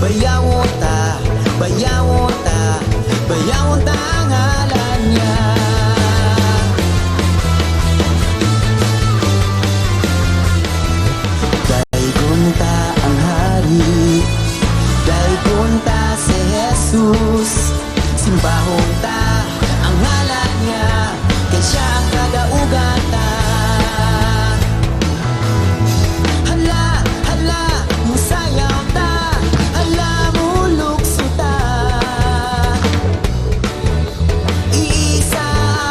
Bayawon ta, bayawon ta, bayawon ta ang ngalan niya. Daygon ta ang hari, daygon ta si Jesus. Simbahon ta ang ngalan niya, kay siya ang kadaugan ta. Hala, hala, musayaw ta. Hala, mulukso ta. Iisa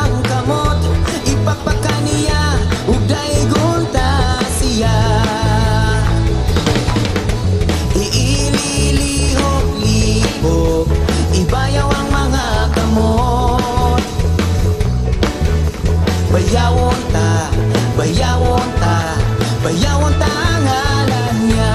ang kamot, ipakpak niya, ug daygon ta siya. Iililihok-lihok, ibayaw ang mga kamot. Bayawon ta, bayawon ta, bayawon ta ang ngalan niya.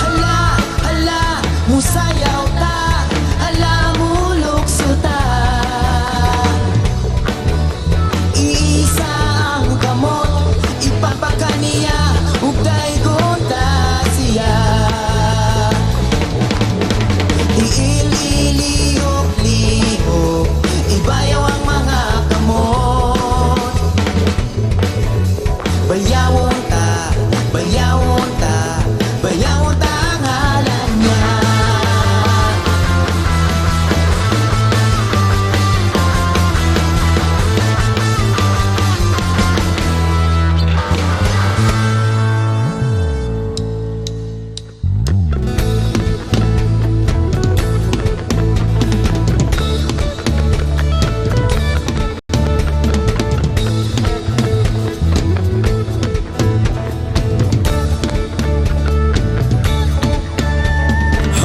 Hala, hala, musayaw ta. Hala, mulukso ta. Iisa ang kamot, ipapaka niya, ug daygon ta siya. Iililihok-lihok, ibayaw ang mga kamot. Bayawon ta, bayawon ta, bayawon ta ang ngalan niya.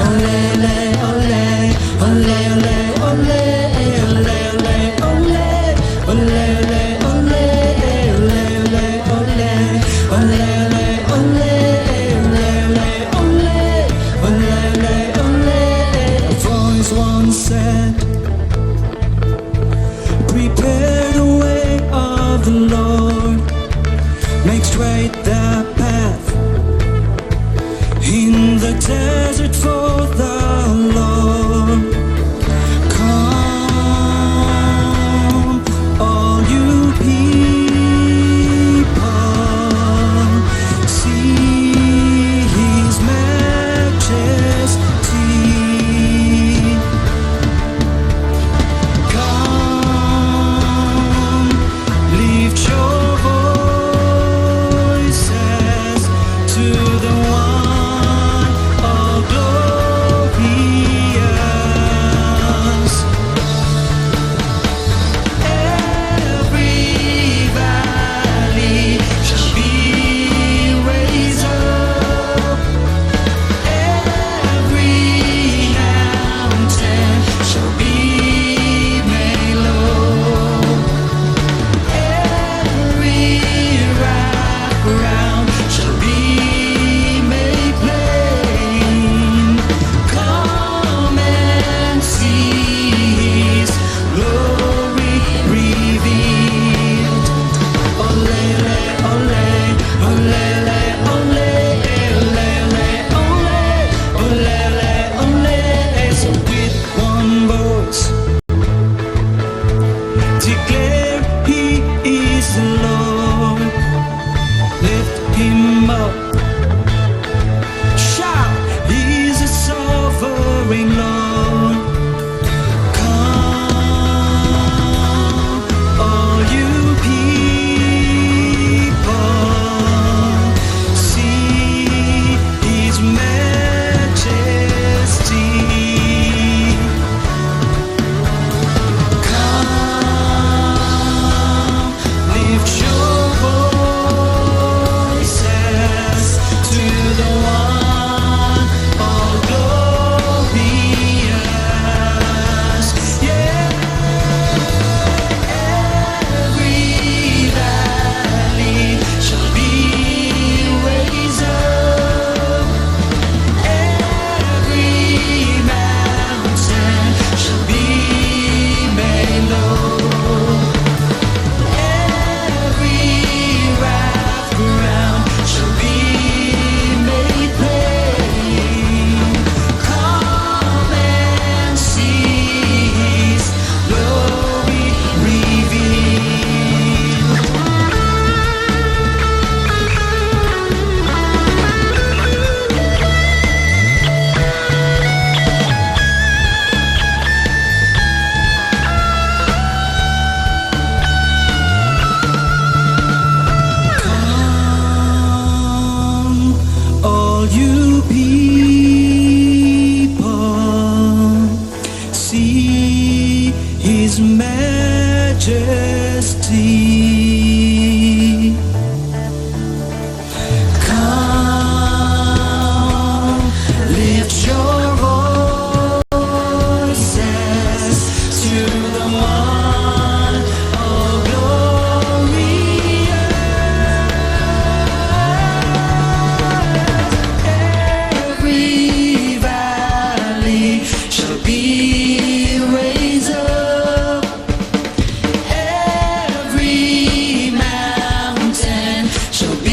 Ole, ole, ole, ole, ole, ole, ole, ole, ole, ole, ole, ole, ole, ole, ole, ole, ole, ole, ole. A voice once said, "Prepare the way of the Lord, make straight the path in the desert for the Lord." Come, all you people, see His majesty. Come, lift your voices to the One all glorious. Every valley shall be raised up. Every mountain shall be made low. Every rough ground shall be made plain. Come and see His glory revealed. Ole, ole, ole, ole, ole, ole, ole, ole, ole, ole. So with one voice, declare He is the Lord. Lift Him up. Shout, He's a sovereign Lord. Come, all you people, see His majesty. Come, lift your voices.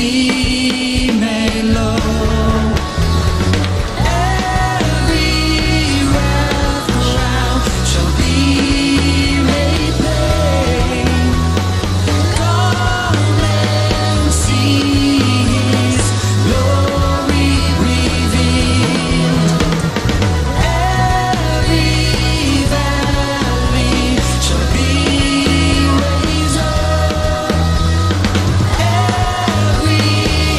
be made low. Every rough ground shall be made plain. Come and see His glory revealed. Every valley shall be raised up. Every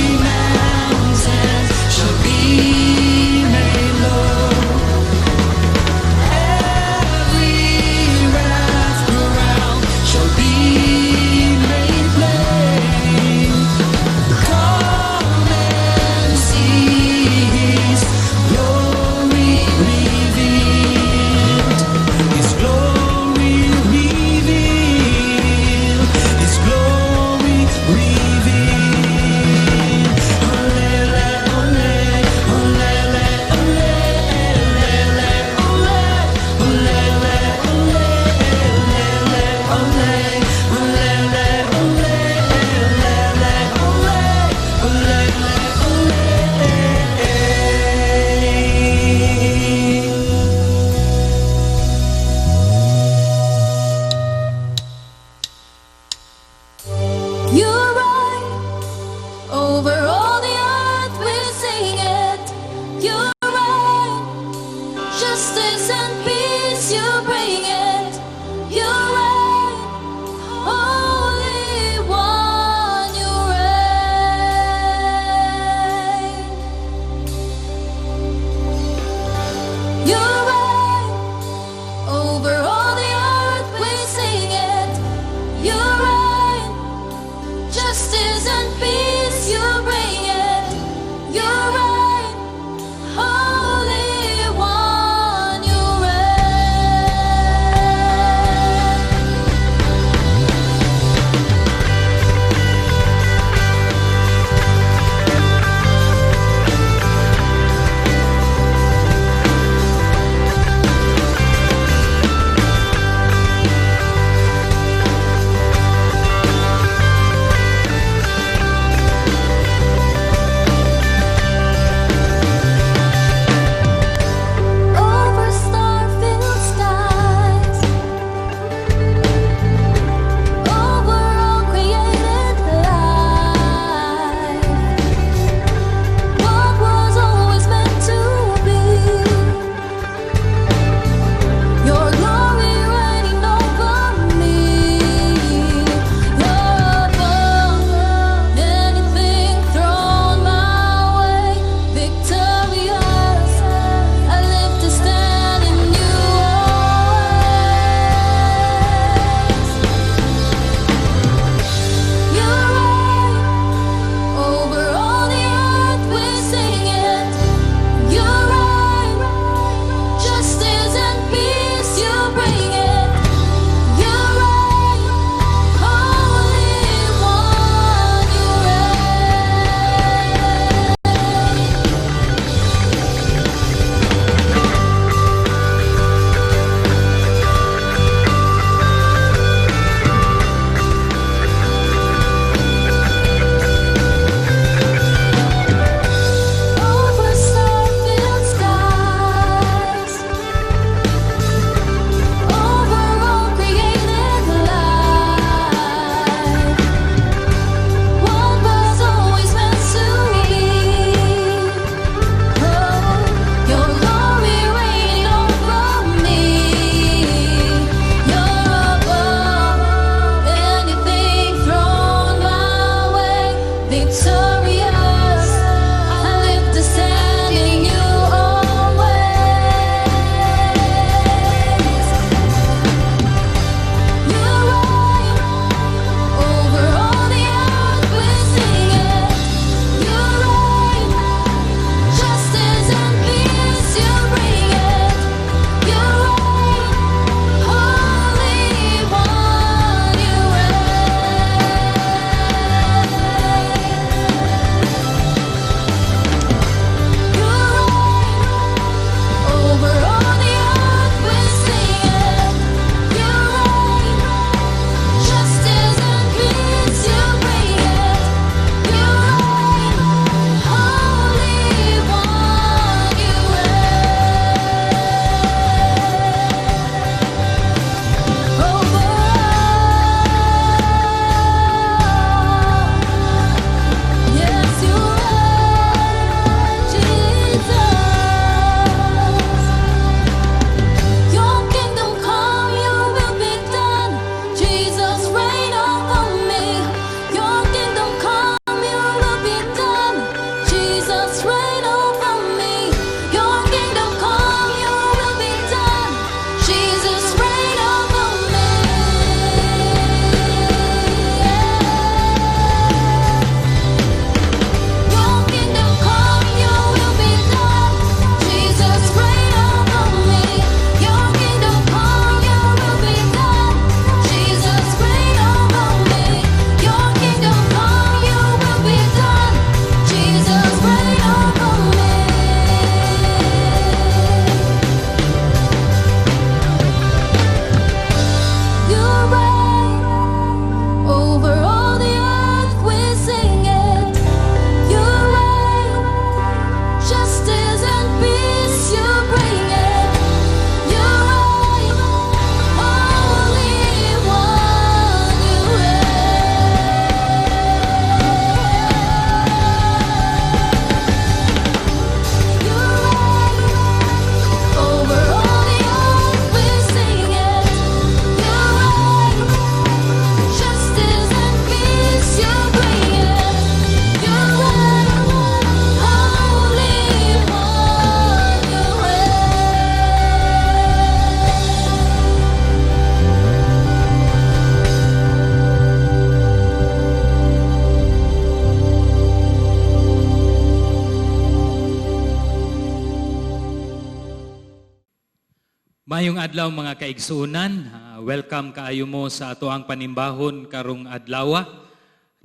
Maayong adlaw, mga kaigsuonan. Welcome kaayo mo sa atoang panimbahon karong adlaw.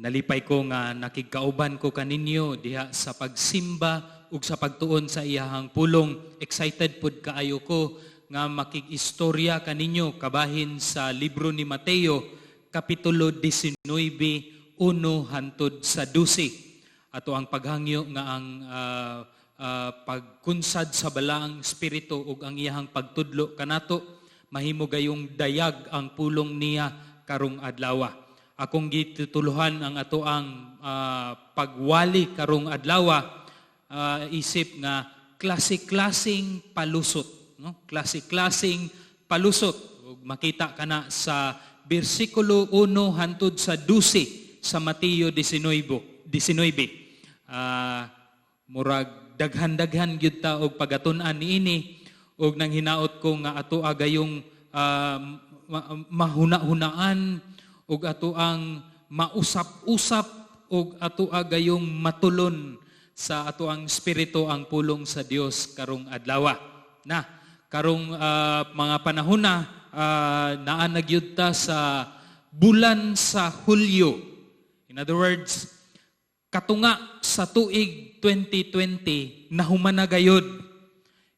Nalipay ko nga nakigkauban ko kaninyo diha sa pagsimba ug sa pagtuon sa iyahang pulong. Excited pud kaayo ko nga makig-istorya kaninyo kabahin sa libro ni Mateo, kapitulo 19, 1 hantod sa 12. Ato ang paghangyo nga ang pagkunsad sa Balaang Espiritu ug ang iyahang pagtudlo kanato, mahimo gayong dayag ang pulong niya karong adlaw. Akong gitituluhan ang ato ang pagwali karong adlaw isip nga "Klase-klaseng palusot", no? Klase-klaseng palusot, ug makita kana sa bersikulo 1 hantod sa 12 sa Mateo 19 19. Murag daghan-daghan gyud ta og pagatun-an niini, ug nang hinaot ko nga ato gayong mahuna-hunaan ug ato ang mausap-usap ug ato gayong matulon sa ato ang espiritu ang pulong sa Dios karong adlaw. Na karong mga panahon na naa na gyud ta sa bulan sa Hulyo. In other words, katunga sa tuig 2020 nahuman na gayud.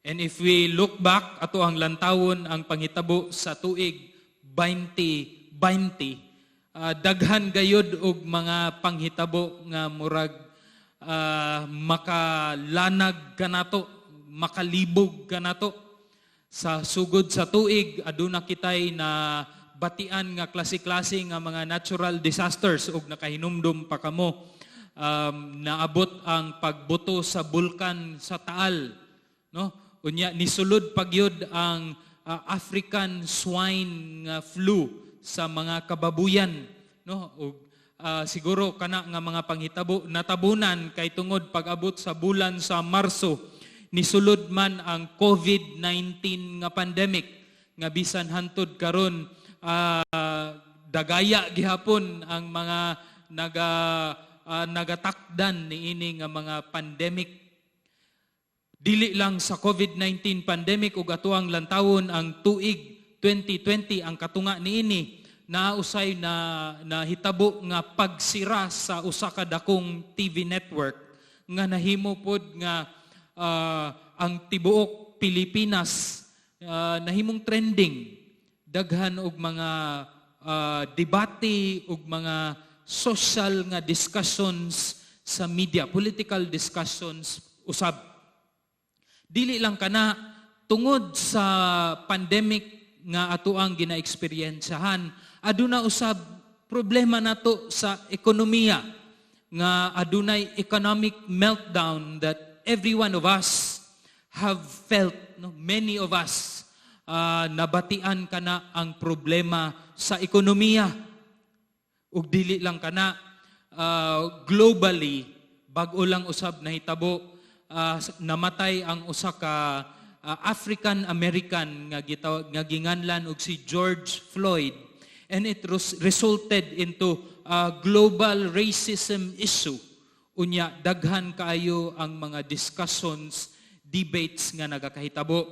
And if we look back, ato ang lantawon ang panghitabo sa tuig 2020, daghan gayud og mga panghitabo nga murag makalanag kanato, makalibog kanato. Sa sugod sa tuig, aduna kitay na batian nga klase-klase nga mga natural disasters, ug nakahinumdum pa kamo, naabot ang pagbuto sa bulkan sa Taal, no? Unya nisulod pagyud ang African swine nga flu sa mga kababuyan, no? Ug siguro kana nga mga panghitabo natabunan kay tungod pag-abot sa bulan sa Marso, nisulod man ang COVID-19 nga pandemic nga bisan hantod karon dagaya gihapon ang mga nagatakdan niini nga mga pandemic. Dili lang sa COVID-19 pandemic, ug atoang lantawon ang tuig 2020, ang katunga niini, nausay na nahitabo nga pagsira sa usa ka dakong TV network nga nahimo pod nga ang tibuok Pilipinas nahimong trending, daghan og mga debate ug mga social nga discussions sa media, political discussions usab. Dili lang kana, tungod sa pandemic nga ato ang gina-eksperyensyahan, aduna usab problema nato sa ekonomiya nga adunay economic meltdown that every one of us have felt, no? Many of us nabatian kana ang problema sa ekonomiya. Ug dili lang kana, globally, bag-o lang usab nahitabo, namatay ang usa ka African American nga gitawag nga ginganlan og si George Floyd, and it resulted into a global racism issue. Unya daghan kaayo ang mga discussions, debates nga nagakahitabo.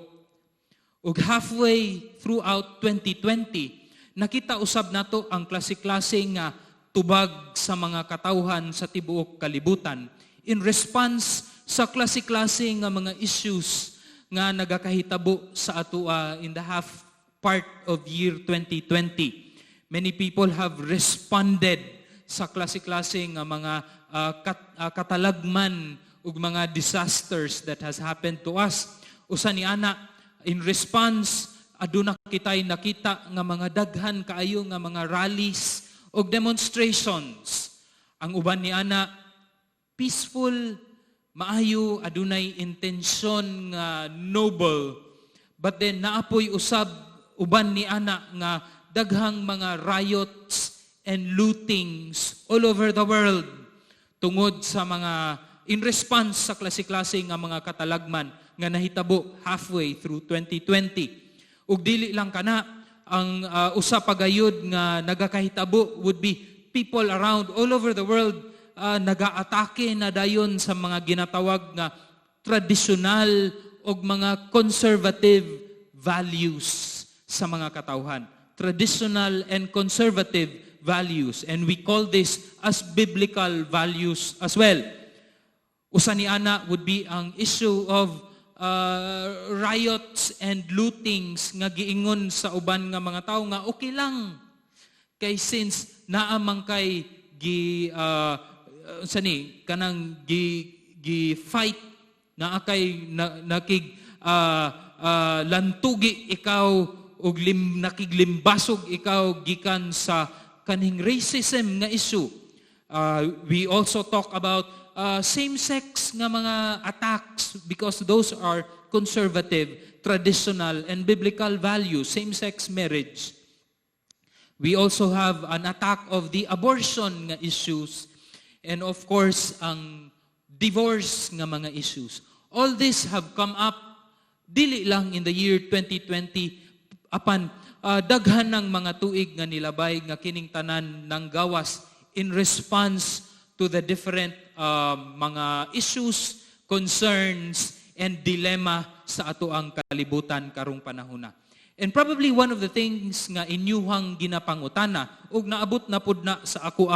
Ug halfway throughout 2020, nakita usab nato ang klase-klase nga tubag sa mga katawhan sa tibuok kalibutan in response sa klase-klase nga mga issues nga nagakahitabo sa atoa in the half part of year 2020. Many people have responded sa klase-klase nga mga katalagman ug mga disasters that has happened to us. Usa ni ana, in response, aduna kitay nakita nga mga daghan kaayo nga mga rallies ug demonstrations. Ang uban ni ana peaceful, maayo, adunay intensyon nga noble. But then naapoy usab uban ni ana nga daghang mga riots and lootings all over the world tungod sa mga in response sa klase-klase nga mga katalagman nga nahitabo halfway through 2020. Ug dili lang kana, ang usa pa gayud nga nagakahitabo would be people around all over the world nagaatake na dayon sa mga ginatawag nga tradisyonal og mga conservative values. values sa mga katawhan. Traditional and conservative values. And we call this as biblical values as well. Usa ni ana would be ang issue of riots and lootings nga giingon sa uban nga mga tawo nga okay lang kay since naa man kay gi sa ni kanang gi gi fight, naa kay na, nakig lantugi ikaw ug nakiglimbasog ikaw gikan sa kaning racism nga issue. We also talk about same-sex nga mga attacks because those are conservative, traditional, and biblical values, same-sex marriage. We also have an attack of the abortion nga issues and, of course, ang divorce nga mga issues. All this have come up dili lang in the year 2020 apan daghan ng mga tuig nga nilabay nga kining tanan ng gawas in response to the different mga issues, concerns, and dilemma sa atoang kalibutan karong panahona. And probably one of the things nga inyuhang ginapangutana ug naabot na pud na sa ako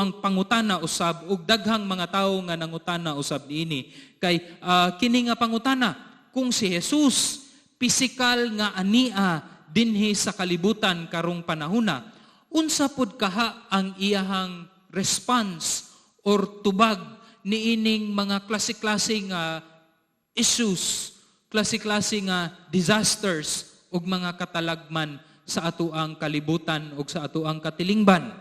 ang pangutana usab ug daghang mga tawo nga nangutana usab niini kay kini nga pangutana: kung si Jesus pisikal nga ania dinhi sa kalibutan karong panahona, unsa pud kaha ang iyahang response or tubag niining mga klase-klase nga issues, klase-klase nga disasters ug mga katalagman sa atoang kalibutan ug sa atoang katilingban?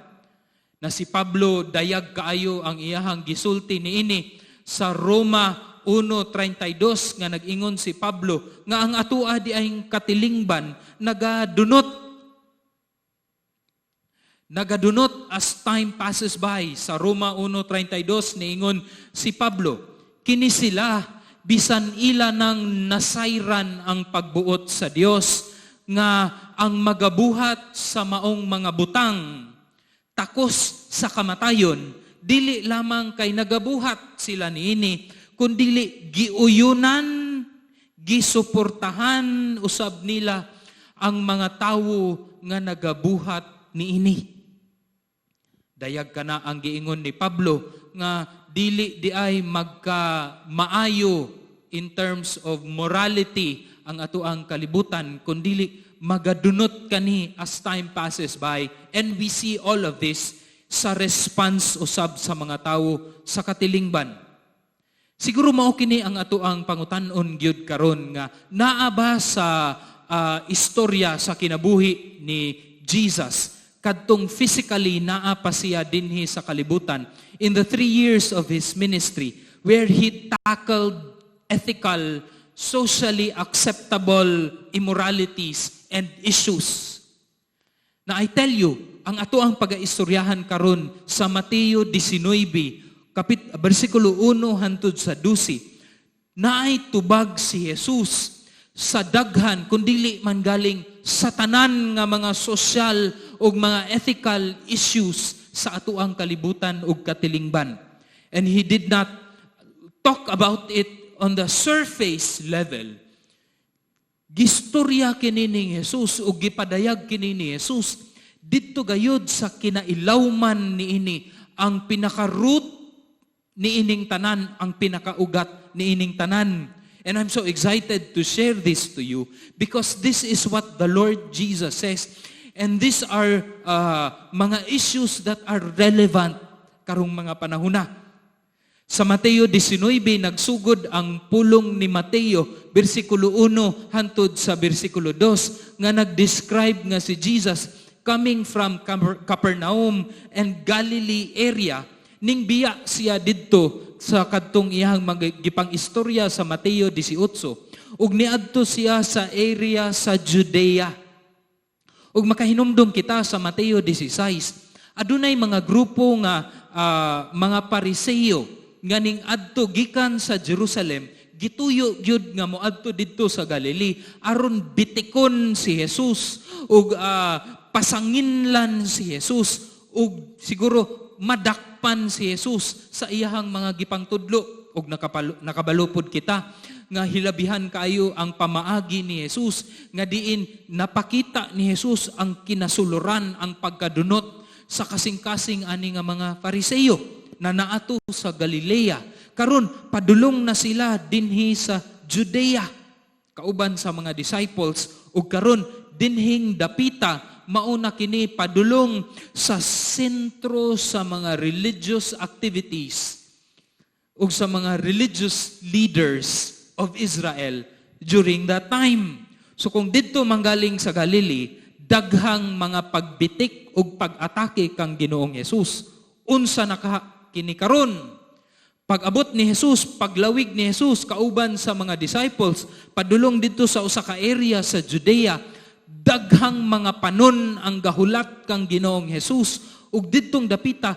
Na si Pablo, dayag kaayo ang iyahang gisulti niini sa Roma 1:32 nga nag-ingon si Pablo nga ang atoa diayng katilingban nagadunot, nagadunot as time passes by. Sa Roma 1:32, niingon si Pablo, "Kini sila, bisan ila nang nasayran ang pagbuot sa Dios nga ang magabuhat sa maong mga butang takos sa kamatayon, dili lamang kay nagabuhat sila niini, kundili giuyunan, gisuportahan usab nila ang mga tawo nga nagabuhat niini." Dayag kana ang giingon ni Pablo nga dili diay magka maayo in terms of morality ang atoang kalibutan, kundili magadunot kani as time passes by, and we see all of this sa response usab sa mga tawo sa katilingban. Siguro mao kini ang atoang pangutan-on gyud karon nga naa ba sa istorya sa kinabuhi ni Jesus kadtong physically naa pa siya dinhi sa kalibutan, in the 3 years of his ministry where he tackled ethical, socially acceptable immoralities and issues. Na I tell you, ang atoang pagaistoryahan karon sa Mateo 19, versikulo 1 hantod sa 12, naay tubag si Jesus sa daghan, kundili man galing sa tanan nga mga sosyal ug mga ethical issues sa atoang kalibutan ug katilingban. And he did not talk about it on the surface level. Gistorya kini ni Jesus ug gipadayag kini ni Jesus didto gayud sa kinailawman niini, ang pinaka-root niining tanan, ang pinakaugat niining tanan. And I'm so excited to share this to you because this is what the Lord Jesus says. And these are mga issues that are relevant karong mga panahon na. Sa Mateo 19, nagsugod ang pulong ni Mateo, versikulo 1 hantod sa versikulo 2, nga nag-describe nga si Jesus coming from Capernaum and Galilee area, ning biya siya didto sa kadtong iyang gipang istorya sa Mateo 18 ug niadto siya sa area sa Judea. Ug makahinumdum kita sa Mateo 16, adunay mga grupo nga mga Pariseo nga ning adto gikan sa Jerusalem, gituyo gyud nga moadto didto sa Galilee aron bitikon si Jesus ug pasanginlan si Jesus ug siguro madakpan si Jesus sa iyahang mga gipangtudlo. Ug nakabalo pod kita nga hilabihan kaayo ang pamaagi ni Jesus, nga diin napakita ni Jesus ang kinasuluran, ang pagkadunot sa kasing-kasing ani nga mga Fariseo na naato sa Galilea. Karon padulong na sila dinhi sa Judea kauban sa mga disciples, ug karon dinhing dapita, mauna kini padulong sa sentro sa mga religious activities ug sa mga religious leaders of Israel during that time. So kung didto manggaling sa Galilee, daghang mga pagbitik ug pag-atake kang Ginoong Hesus. Unsa na ka kini karon? Pag-abot ni Jesus, paglawig ni Jesus kauban sa mga disciples, padulong didto sa usa ka area sa Judea, daghang mga panon ang gahulat kang Ginoong Jesus, ug didtong dapita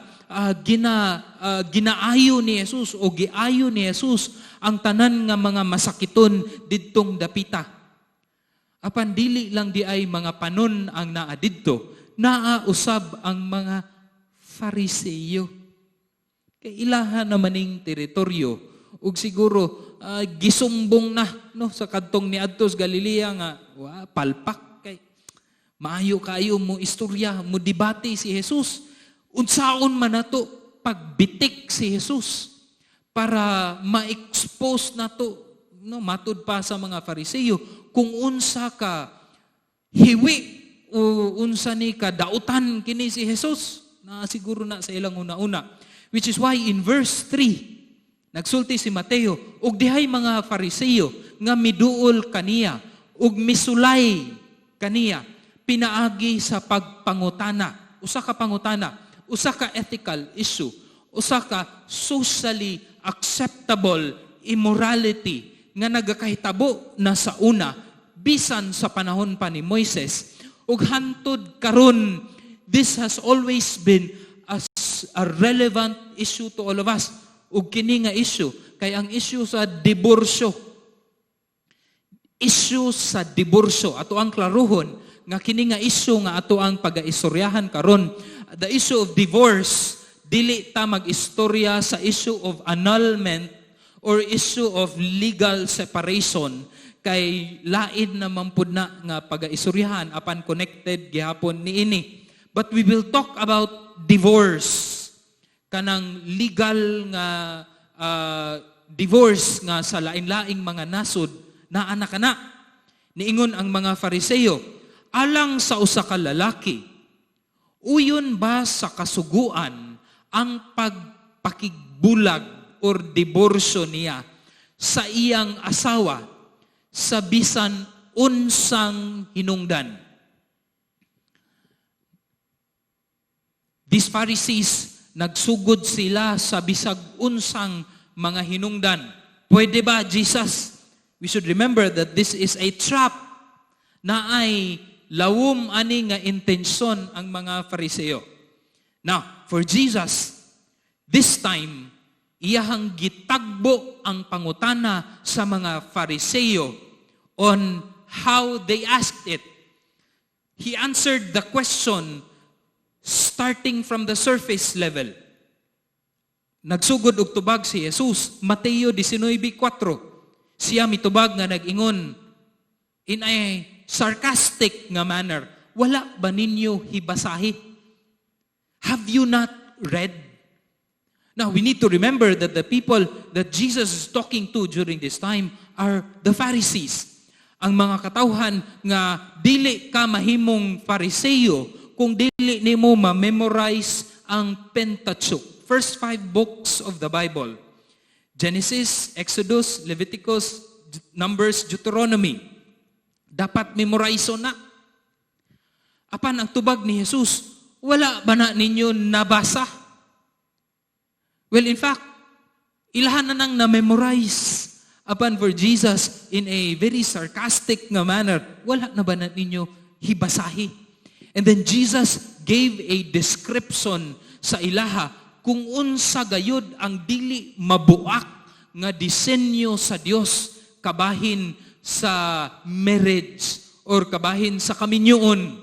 ginaayo ni Jesus o giayo ni Jesus ang tanan nga mga masakiton didtong dapita. Apan dili lang di ay mga panon ang naa didto, naa usab ang mga Fariseyo. Kay ilaha naman ning teritoryo, ug siguro gisumbong na, no, sa kadtong niadto sa Galilea nga wa palpak kay maayo kaayo mo istorya, mo debate si Jesus. Unsaon man nato pagbitik si Jesus para ma-expose nato, no, matud pa sa mga Fariseo kung unsa ka hiwi o unsa ni ka dautan kini si Jesus na siguro na sa ilang una-una. Which is why in verse 3, nagsulti si Mateo, "Ug dihay mga Fariseo nga miduol kaniya ug misulay kaniya pinaagi sa pagpangutana." Usa ka pangutana, usa ka ethical issue, usa ka socially acceptable immorality nga nagakahitabo na sa una bisan sa panahon pa ni Moises ug hantod karon. This has always been a relevant issue to all of us. Ug kini nga issue kay ang issue sa diborsyo. Issue sa diborsyo, ato ang klaruhon nga kini nga issue nga ato ang pagaistoryahan karon, the issue of divorce, dili ta mag-istorya sa issue of annulment or issue of legal separation kay lain naman pud na nga pagaistoryahan, apan connected gihapon niini. But we will talk about divorce, kanang legal nga divorce nga sa lain-laing mga nasod naa na kana. Niingon ang mga Fariseo, "Alang sa usa ka lalaki, uyon ba sa kasuguan ang pagpakigbulag or diborsyo niya sa iyang asawa sa bisan unsang hinungdan?" These Pharisees, nagsugod sila sa bisag unsang mga hinungdan. "Pwede ba, Jesus?" We should remember that this is a trap na ay lawom ani nga intensyon ang mga Fariseo. Now, for Jesus, this time, iyahang gitagbo ang pangutana sa mga Fariseo on how they asked it. He answered the question starting from the surface level. Nagsugod og tubag si Jesus, Mateo 19:4. Siya mitubag nga nag-ingon in a sarcastic nga manner, "Wala ba ninyo hibasahi? Have you not read?" Now, we need to remember that the people that Jesus is talking to during this time are the Pharisees. Ang mga katawhan nga dili ka mahimong Fariseo kung dili nimo ma-memorize ang Pentateuch, first five books of the Bible. Genesis, Exodus, Leviticus, Numbers, Deuteronomy. Dapat memorize na. Apan ang tubag ni Jesus, "Wala ba na ninyo nabasa?" Well, in fact, ilahan na nang na-memorize. Apan for Jesus, in a very sarcastic nga manner, "Wala na ba na ninyo hibasahi?" And then Jesus gave a description sa ilaha kung unsa gayud ang dili mabuak nga disenyo sa Dios kabahin sa marriage or kabahin sa kaminyoon.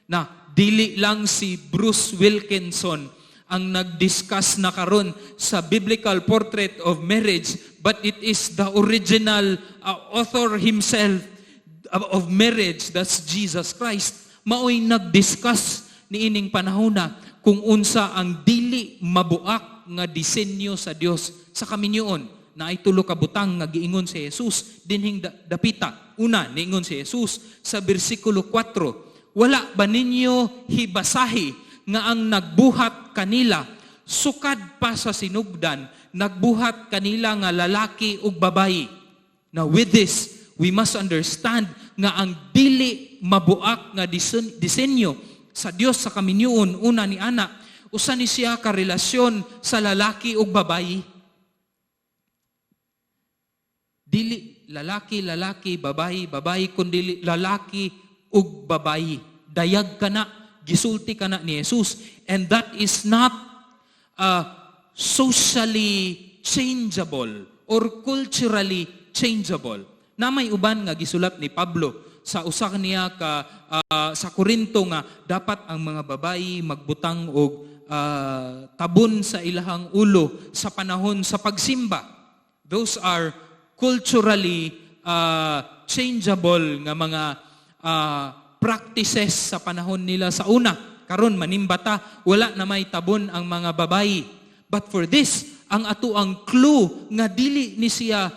Na dili lang si Bruce Wilkinson ang nag-discuss na karon sa biblical portrait of marriage, but but it is the original author himself of marriage, that's Jesus Christ. Maoy nag-discuss niining panahona kung unsa ang dili mabuak nga disenyo sa Dios sa kaminyoon. Naay tulo ka butang nga giingon si Jesus dinhing dapita. Una, niingon si Jesus sa bersikulo 4, "Wala ba ninyo hibasahi nga ang nagbuhat kanila sukad pa sa sinugdan, nagbuhat kanila nga lalaki ug babayi?" Now with this, we must understand nga ang dili mabuak nga disenyo sa Dios sa kaminyoon, una ni ana, usa ni siya ka relasyon sa lalaki ug babayi. Dili lalaki, lalaki, babayi, babayi, kundi lalaki ug babayi. Dayag kana, gisulti kana ni Jesus. And that is not socially changeable or culturally changeable. Na may uban nga gisulat ni Pablo sa usa niya ka sa Korinto nga dapat ang mga babayi magbutang og tabon sa ilahang ulo sa panahon sa pagsimba. Those are culturally changeable nga mga practices sa panahon nila sa una. Karon manimba ta, wala na may tabon ang mga babayi. But for this, ang ato ang clue nga dili ni siya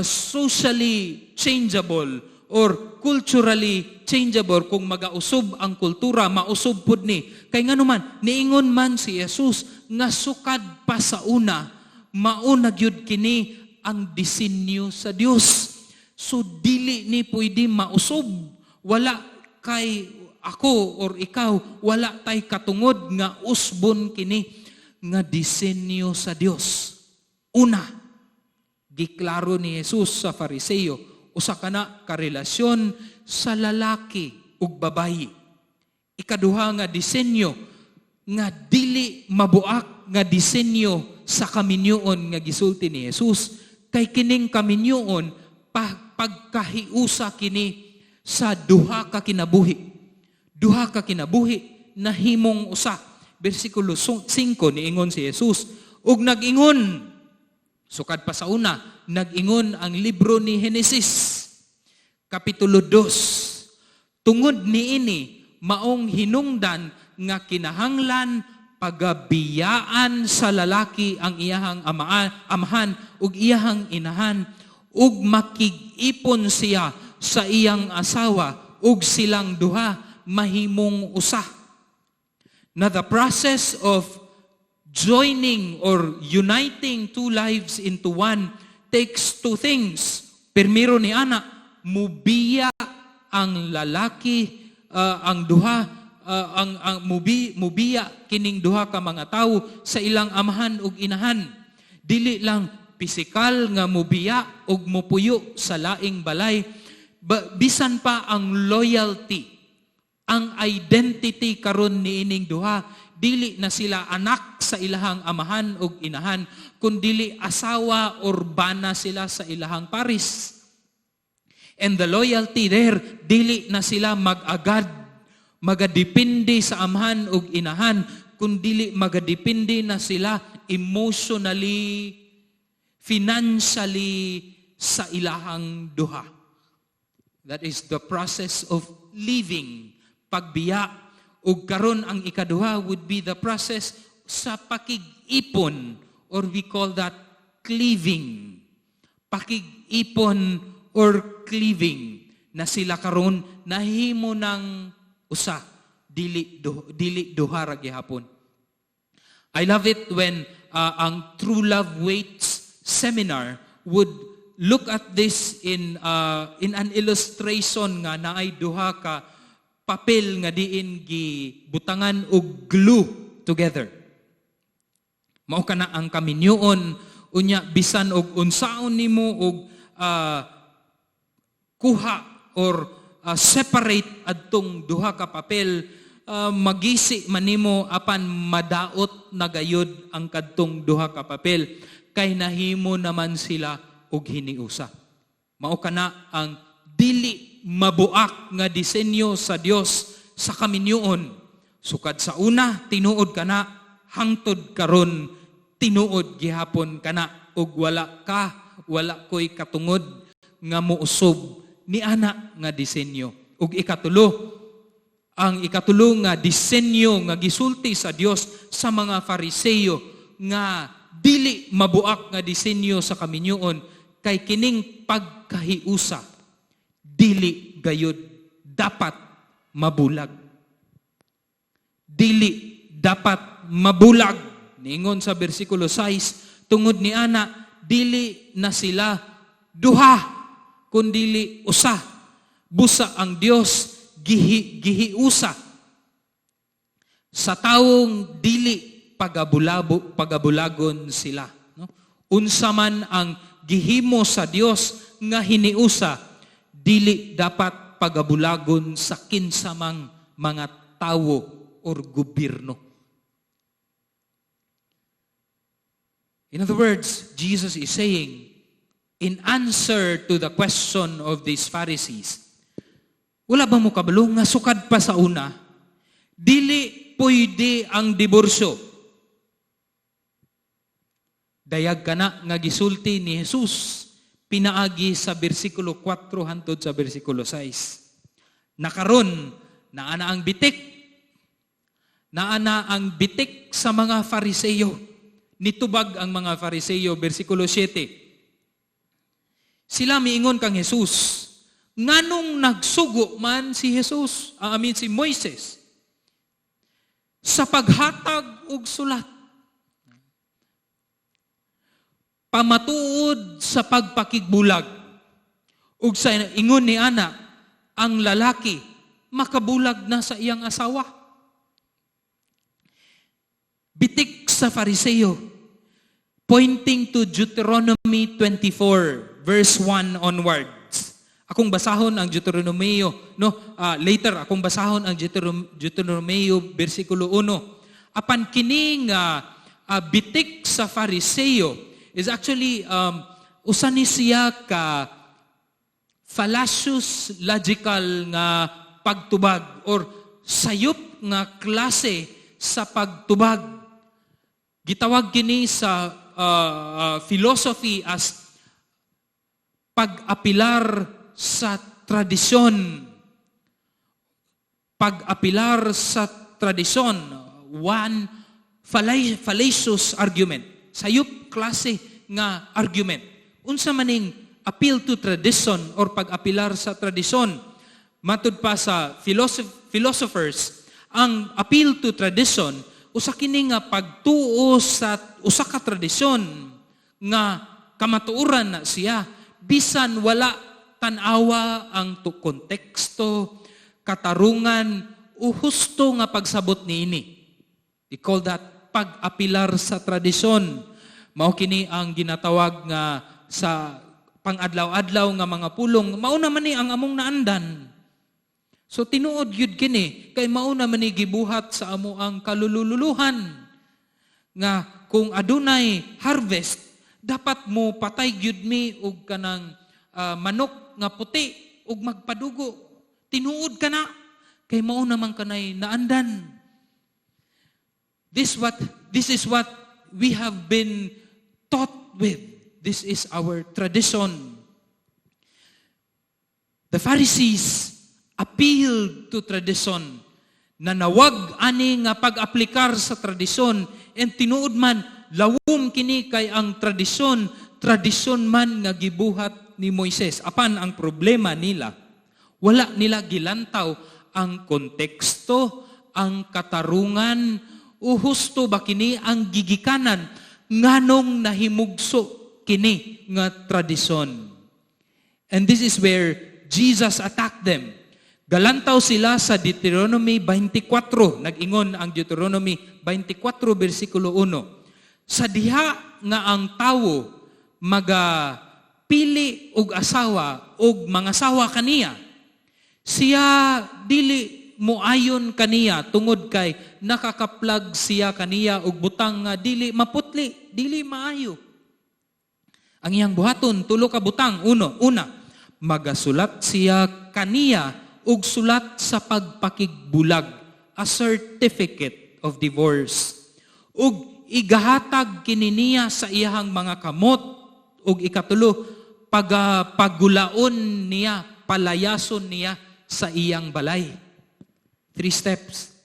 socially changeable or culturally changeable, kung magausub ang kultura, mausub pud ni. Kay ngano man, niingon man si Jesus nga sukad pa sa una, mauna gyud kini ang disenyo sa Dios. So dili ni pwede mausub. Wala kay ako or ikaw, wala tay katungod nga usbon kini nga disenyo sa Dios. Una, giklaro ni Jesus sa Fariseo, usa kana karelasyon sa lalaki ug babayi. Ikaduha nga disenyo nga dili mabuak nga disenyo sa kaminyoon nga gisulti ni Jesus kay kining kaminyoon pagkahiusa kini sa duha ka kinabuhi. Duha ka kinabuhi nahimong usa. Bersikulo 5, niingon si Jesus, ug nag-ingon. Sukad pa sa una, nag-ingon ang libro ni Henesis, Kapitulo 2. "Tungod niini, maong hinungdan nga kinahanglan pagabiyaan sa lalaki ang iyahang amahan ug iyahang inahan ug makig-ipon siya sa iyang asawa ug silang duha mahimong usa." Now the process of joining or uniting two lives into one takes two things. Primero ni ana, mubiya ang lalaki, ang duha, ang mubiya kining duha ka mga tawo sa ilang amahan ug inahan. Dili lang pisikal nga mubiya ug mupuyo sa laing balay, bisan pa ang loyalty, ang identity karon niining duha, dili na sila anak sa ilahang amahan ug inahan, kundili asawa or bana sila sa ilahang paris. And the loyalty there, dili na sila mag-agad magadepende sa amahan ug inahan, kundili magadepende na sila emotionally, financially sa ilahang duha. That is the process of leaving, pagbiya. Ug karon ang ikaduha would be the process sa pakig-ipon or we call that cleaving. Pakig-ipon or cleaving na sila karon nahimo ng usa, dili duha ra gihapon. I love it when ang True Love Waits seminar would look at this in an illustration nga naay duha ka papel nga diin gibutangan og glue together. Mao kana ang kaminyoon unya, bisan og unsaon nimo og kuha or separate adtong duha ka papel, magisi man nimo apan madaot na gayud ang kadtong duha ka papel kay nahimo naman sila og hiniusa. Mao kana ang dili mabuak nga disenyo sa Dios sa kaminyoon. Sukad sa una, tinuod kana, hangtod karon. Tinuod gihapon kana ug wala ka, wala ko'y katungod nga muusob ni ana nga disenyo. Ug ikatulo, ang ikatulo nga disenyo nga gisulti sa Dios sa mga Fariseyo nga dili mabuak nga disenyo sa kaminyoon kay kining pagkahiusa dili gayud dapat mabulag. Dili dapat mabulag. Niingon sa bersikulo 6, tungod ni ana, dili na sila duha, kundili usa. Busa ang Dios gihiusa sa tawong dili pagabulabo pagabulagon sila, no? Unsa man ang gihimo sa Dios nga hiniusa, dili dapat pagabulagon sa kinsa mang mga tawo or gobyerno. In other words, Jesus is saying, in answer to the question of these Pharisees, "Wala ba mo kabalo nga sukad pa sa una, dili pwede ang diborsyo?" Dayag kana nga gisulti ni Jesus pinaagi sa bersikulo 4 hantod sa bersikulo 6. Nakaron, naa na ang bitik. Naa na ang bitik sa mga Fariseyo. Nitubag ang mga Fariseyo, bersikulo 7. Sila miingon kang Jesus, nganong nagsugo man si Jesus, I mean si Moises, sa paghatag og sulat pamatuod sa pagpakigbulag? Ug sa ingon ni ana, ang lalaki makabulag na sa iyang asawa. Bitik sa Fariseo, pointing to Deuteronomy 24 verse 1 onwards. Akong basahon ang Deuteronomio, no? Later akong basahon ang Deuteronomio bersikulo 1. Apan kining bitik sa Fariseo is actually usa ni siya ka fallacious logical nga pagtubag or sayop nga klase sa pagtubag. Gitawag kini sa philosophy as pag-apilar sa tradisyon. Pag-apilar sa tradisyon, one fallacious argument. Sayop klase nga argument. Unsa maning appeal to tradition or pag-apilar sa tradisyon? Matud pa sa philosophers, ang appeal to tradition usa kini nga pagtuo sa usa ka tradisyon nga kamatuoran na siya bisan wala tan-awa ang konteksto, katarungan o husto nga pagsabot niini. We call that pag-apilar sa tradisyon. Mao kini ang ginatawag nga sa pang-adlaw-adlaw nga mga pulong, mao naman ni ang among naandan. So tinuod gyud kini kay mao naman ni gibuhat sa amo ang kalululuhan nga kung adunay harvest, dapat mo patay gyud mi og kanang manok nga puti ug magpadugo. Tinuod kana kay mao naman kanay naandan. This is what we have been taught with. This is our tradition. The Pharisees appealed to tradition. Nanawag ani nga pag-aplikar sa tradisyon, and tinuod man lawom kini kay ang tradisyon, tradisyon man nga gibuhat ni Moises. Apan ang problema nila, wala nila gilantaw ang konteksto, ang katarungan, o husto ba kini ang gigikanan, nganong nahimugso kini nga tradisyon. And this is where Jesus attacked them. Galantaw sila sa Deuteronomy 24. Nag-ingon ang Deuteronomy 24, versikulo 1. Sa diha nga ang tawo maga pili og asawa og mangasawa kaniya, siya dili moayon kaniya tungod kay nakakaplag siya kaniya og butang nga dili maputli, dili maayo. Ang iyang buhaton, tulo ka butang. Uno, una, magasulat siya kaniya og sulat sa pagpakigbulag, a certificate of divorce. Ug Igahatag kini niya sa iyahang mga kamot. Ug ikatulo, pagulaon niya, palayason niya sa iyang balay. Three steps.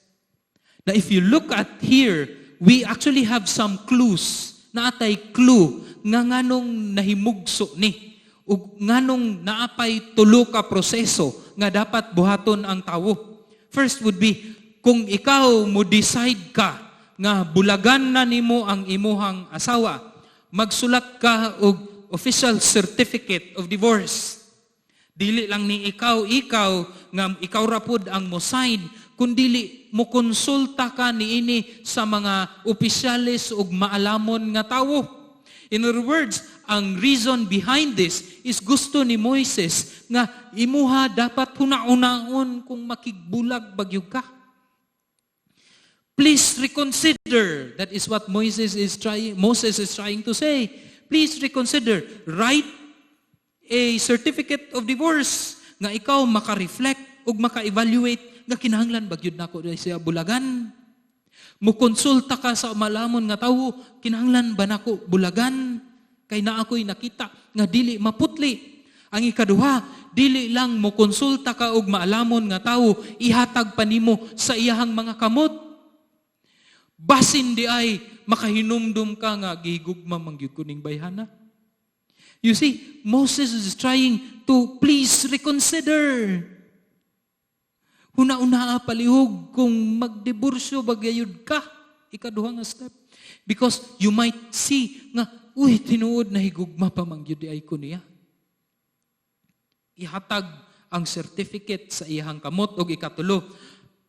Now, if you look at here, we actually have some clues. Naa tay clue nga nganong nahimugso ni ug nganong naapay tulo ka proseso nga dapat buhaton ang tawo. First would be kung ikaw mo decide ka nga bulagan na nimo ang imuhang asawa, magsulat ka og official certificate of divorce. Dili lang ni ikaw nga ikaw ra pud ang mo sign, kundili mo konsulta ka niini sa mga opisyales ug maalamon nga tawo. In other words, ang reason behind this is gusto ni Moises nga imuha dapat huna-hunaon kung makigbulag ba gyud ka. Please reconsider. That is what Moses is trying to say. Please reconsider. Write a certificate of divorce nga ikaw maka-reflect ug maka-evaluate nga kinahanglan ba gyud nako siya bulagan. Mukonsulta ka sa malamon nga tawo, kinahanglan ba nako bulagan? Kay naa ko'y nakita nga dili maputli. Ang ikaduha, dili lang mo konsulta ka og maalamon nga tawo, ihatag pa nimo sa iyahang mga kamot. Basin diay makahinumdum ka nga gihigugma man gyud ko ning bayhana. You see, Moses is trying to please reconsider. Huna-hunaa palihog kung magdiborsyo ba gayud ka. Ikaduha nga step. Because you might see nga, uy, tinuod na higugma pa man gyud ay ko niya. Ihatag ang certificate sa iyang kamot. Og ikatulo,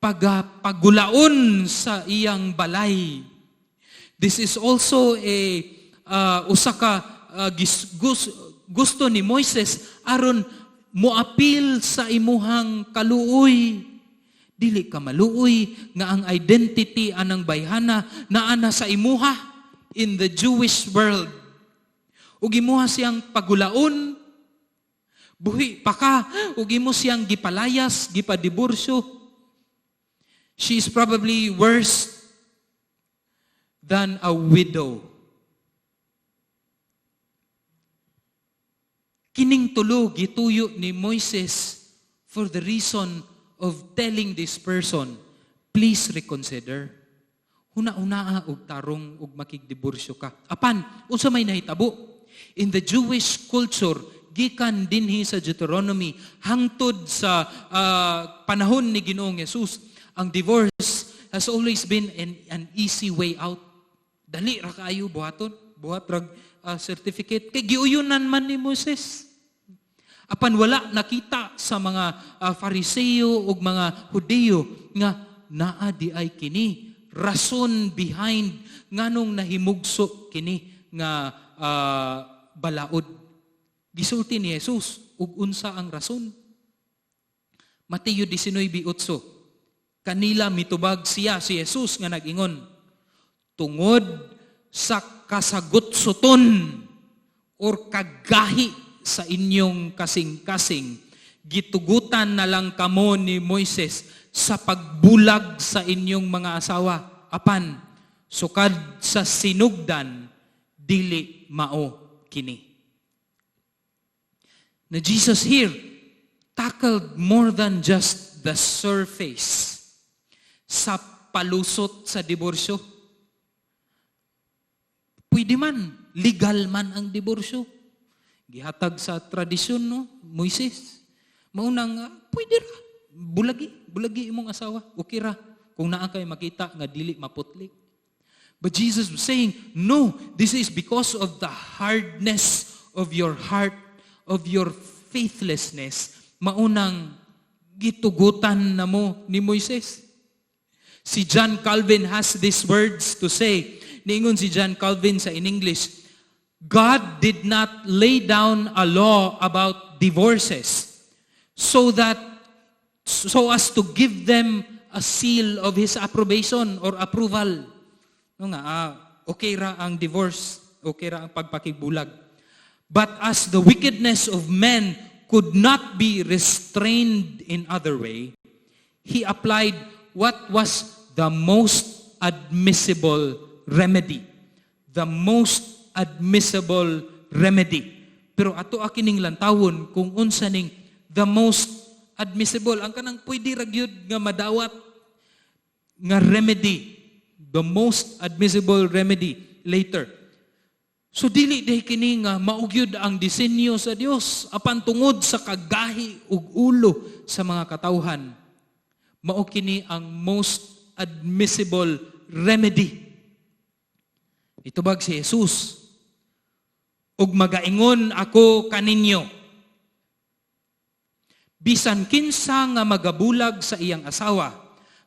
pagulaon sa iyang balay. This is also a usa ka gusto ni Moises aron moapil sa imuhang kaluoy. Dili ka maluoy nga ang identity anang bayhana naa na sa imuha in the Jewish world. Ug imuha siyang pagulaon, buhi pa ka, ug imo siyang gipalayas, gipadiborsyo. She is probably worse than a widow. Kining tulo gituyo ni Moises for the reason of telling this person, please reconsider. Huna-hunaa og tarong og makigdiborsyo ka. Apan, unsa may nahitabo? In the Jewish culture, gikan dinhi sa Deuteronomy hangtod sa panahon ni Ginoong Hesus, ang divorce has always been an easy way out. Dali ra kaayo buhaton, buhat rag certificate kay giuyunan man ni Moses. Apan wala nakita sa mga Fariseo ug mga Hudiyo nga naa diay kini rason behind nganong nahimugso kini nga balaod. Gisulti ni Jesus ug unsa ang rason. Mateo 19:8. Kanila mitubag siya, si Jesus, nga nag-ingon, tungod sa kasagutsuton or kagahi sa inyong kasing-kasing, gitugutan na lang kamo ni Moises sa pagbulag sa inyong mga asawa. Apan, sukad sa sinugdan, dili mao kini. Na Jesus here tackled more than just the surface sa palusot sa diborsyo. Pwede man, legal man ang diborsyo. Gihatag sa tradisyon, no, Moises. Maunang pwede ra. Bulagi, bulagi imong asawa. Okay ra kung naa kay makita nga dili maputli. But Jesus was saying, no, this is because of the hardness of your heart, of your faithlessness. Maunang gitugutan na mo ni Moises. Si John Calvin has these words to say. Niingon si John Calvin sa in English, "God did not lay down a law about divorces so as to give them a seal of his approbation or approval." No nga, okay ra ang divorce, okay ra ang pagpakigbulag. "But as the wickedness of men could not be restrained in other way, he applied what was the most admissible remedy. The most admissible remedy. Pero ato kining lantawon kung unsa ning the most admissible, ang kanang pwede ra gyud nga madawat nga remedy, the most admissible remedy later. So dili diay kini nga mao gyud ang disenyo sa Dios, apan tungod sa kagahi ug ulo sa mga katawhan, mao kini ang most admissible remedy. Itubag si Jesus, "Ug magaingon ako kaninyo, bisan kinsa nga magabulag sa iyang asawa,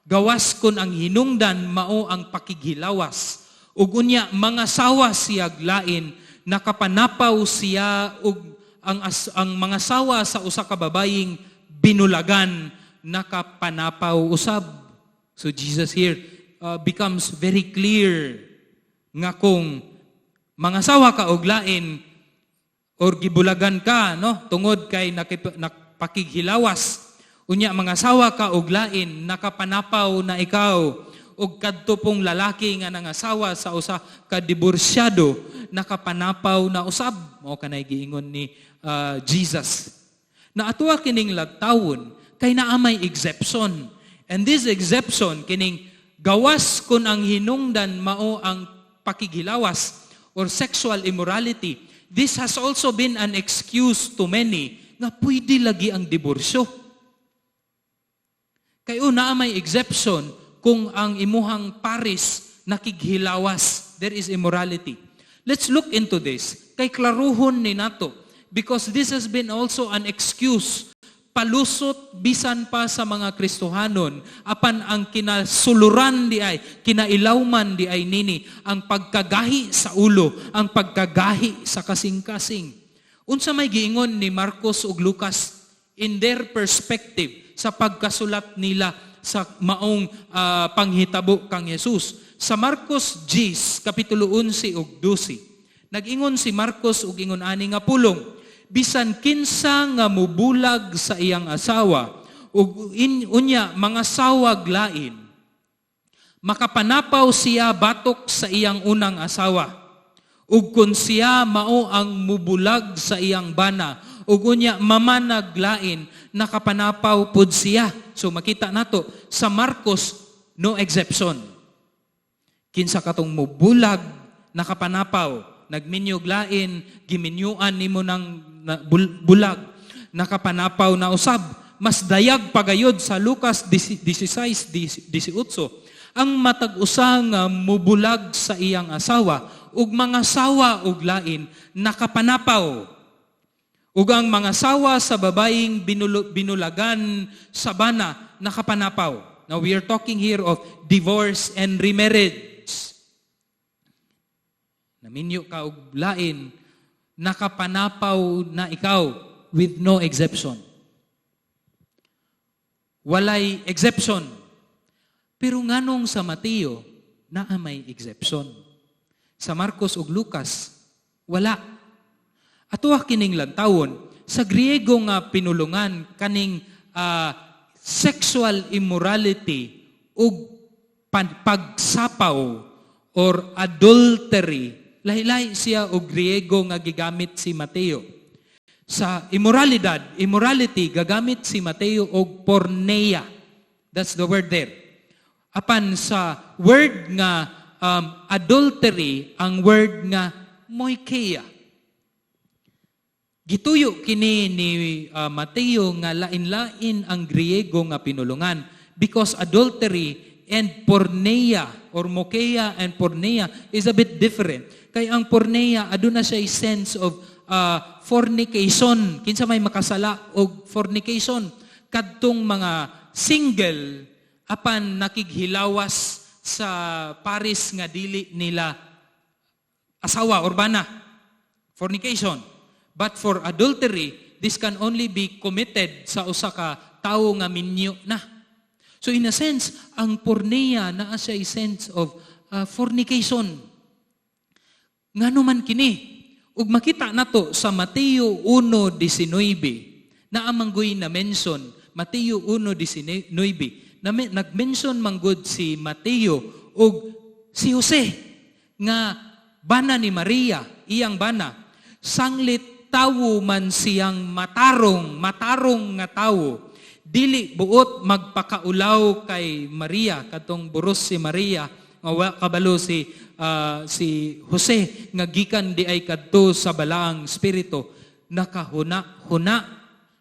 gawas kon ang hinungdan mao ang pakighilawas, ug unya mangasawa siyag lain, nakapanapaw siya, ug ang mangasawa sa usa ka babayeng binulagan, nakapanapaw usab." So Jesus here becomes very clear nga kung mangasawa ka og lain or gibulagan ka, no, tungod kay nakapakighilawas, unya mangasawa ka og lain, nakapanapaw na ikaw, ug kadto pong lalaki nga nangasawa sa usa ka diborsyado, nakapanapaw na usab. Mao kanay giingon ni Jesus na atoa kining lantawon kay naa may exception, and this exception kining gawas kun ang hinungdan mao ang pakighilawas or sexual immorality. This has also been an excuse to many nga pwede lagi ang diborsyo. Kay una may exception kung ang imuhang paris nakighilawas, there is immorality. Let's look into this. Kay klaruhon ni nato because this has been also an excuse, palusot bisan pa sa mga Kristohanon, apan ang kinasuluran di ay, kinailawman di ay nini ang pagkagahi sa ulo, ang pagkagahi sa kasing-kasing. Unsa may giingon ni Marcos ug Lucas in their perspective sa pagkasulat nila sa maong panghitabo kang Jesus? Sa Marcos 10 kapitulo 11 ug 12, nag-ingon si Marcos og ingon ani nga pulong, "Bisan kinsa nga mubulag sa iyang asawa ug unya mangasawag lain, makapanapaw siya batok sa iyang unang asawa. Ug kun siya mao ang mubulag sa iyang bana ug unya mamanag lain, nakapanapaw pud siya." So makita nato sa Marcos, no exception. Kinsa katong mubulag, nakapanapaw. Nagminyog lain, giminyuan nimo ng bulag, nakapanapaw na usab. Mas dayag pagayod sa Lucas 16:18, "Ang matag usa nga mubulag sa iyang asawa ug mangasawa og lain, nakapanapaw. Ug ang mangasawa sa babayeng binulagan sa bana, nakapanapaw." Now we are talking here of divorce and remarriage. Naminyo ka og lain, nakapanapaw na ikaw with no exception. Walay exception. Pero nganong sa Mateo, naa may exception? Sa Marcos ug Lucas, wala. Atoa kining lantawon, sa Griego nga pinulungan kaning sexual immorality ug pagsapaw or adultery, lahi-lahi siya og Griego nga gigamit si Mateo. Sa immoralidad, immorality, gagamit si Mateo og porneia. That's the word there. Apan sa word nga adultery, ang word nga moicheia. Gituyo kini ni Mateo nga lain-lain ang Griego nga pinulungan because adultery and porneia or moicheia and porneia is a bit different. Kay ang porneia, aduna siya sense of fornication. Kinsa may makasala og fornication? Kadtong mga single apan nakighilawas sa paris nga dili nila asawa or bana. Fornication. But for adultery, this can only be committed sa usa ka tawo nga minyo na. So in a sense, ang porneia naa siya sense of fornication. Ngano man kini? Ug makita nato sa Mateo 1:19, naa manggoy na mention. Mateo 1:19, na nag-mention manggod si Mateo og si Jose. Nga bana ni Maria, iyang bana, sanglit tawo man siyang matarong, matarong nga tawo, dili buot magpakaulaw kay Maria, katong buros si Maria, nga wa kabalo si Jose nga gikan di ay kadto sa Balaang Espiritu, nakahuna-huna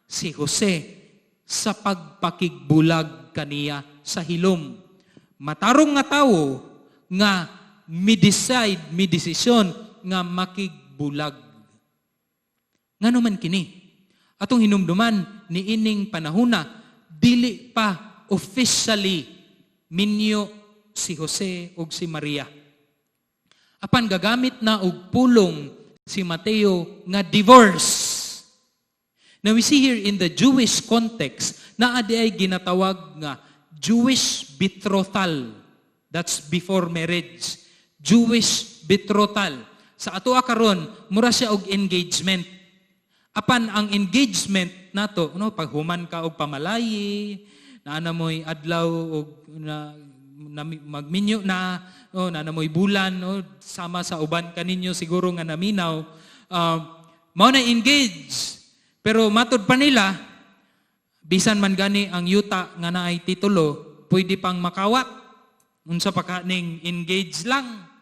si Jose sa pagpakigbulag kaniya sa hilom. Matarong nga tawo nga mi-decide, mi-desisyon nga makigbulag. Ngano man kini? Atong hinumduman ni ining panahuna, dili pa officially minyo si Jose ug si Maria. Apan gagamit na og pulong si Mateo nga divorce. Now we see here in the Jewish context naa di ay ginatawag nga Jewish betrothal. That's before marriage. Jewish betrothal. Sa ato karon, mura siya og engagement. Apan ang engagement nato, no, pag human ka og pamalayi, naa na mo'y adlaw og na magminyo na, no, naa na mo'y bulan, no, sama sa uban kaninyo siguro nga naminaw, mao na engage. Pero matud pa nila, bisan man gani ang yuta nga naay titulo, pwede pang makawat. Unsa pa ka ning engage lang.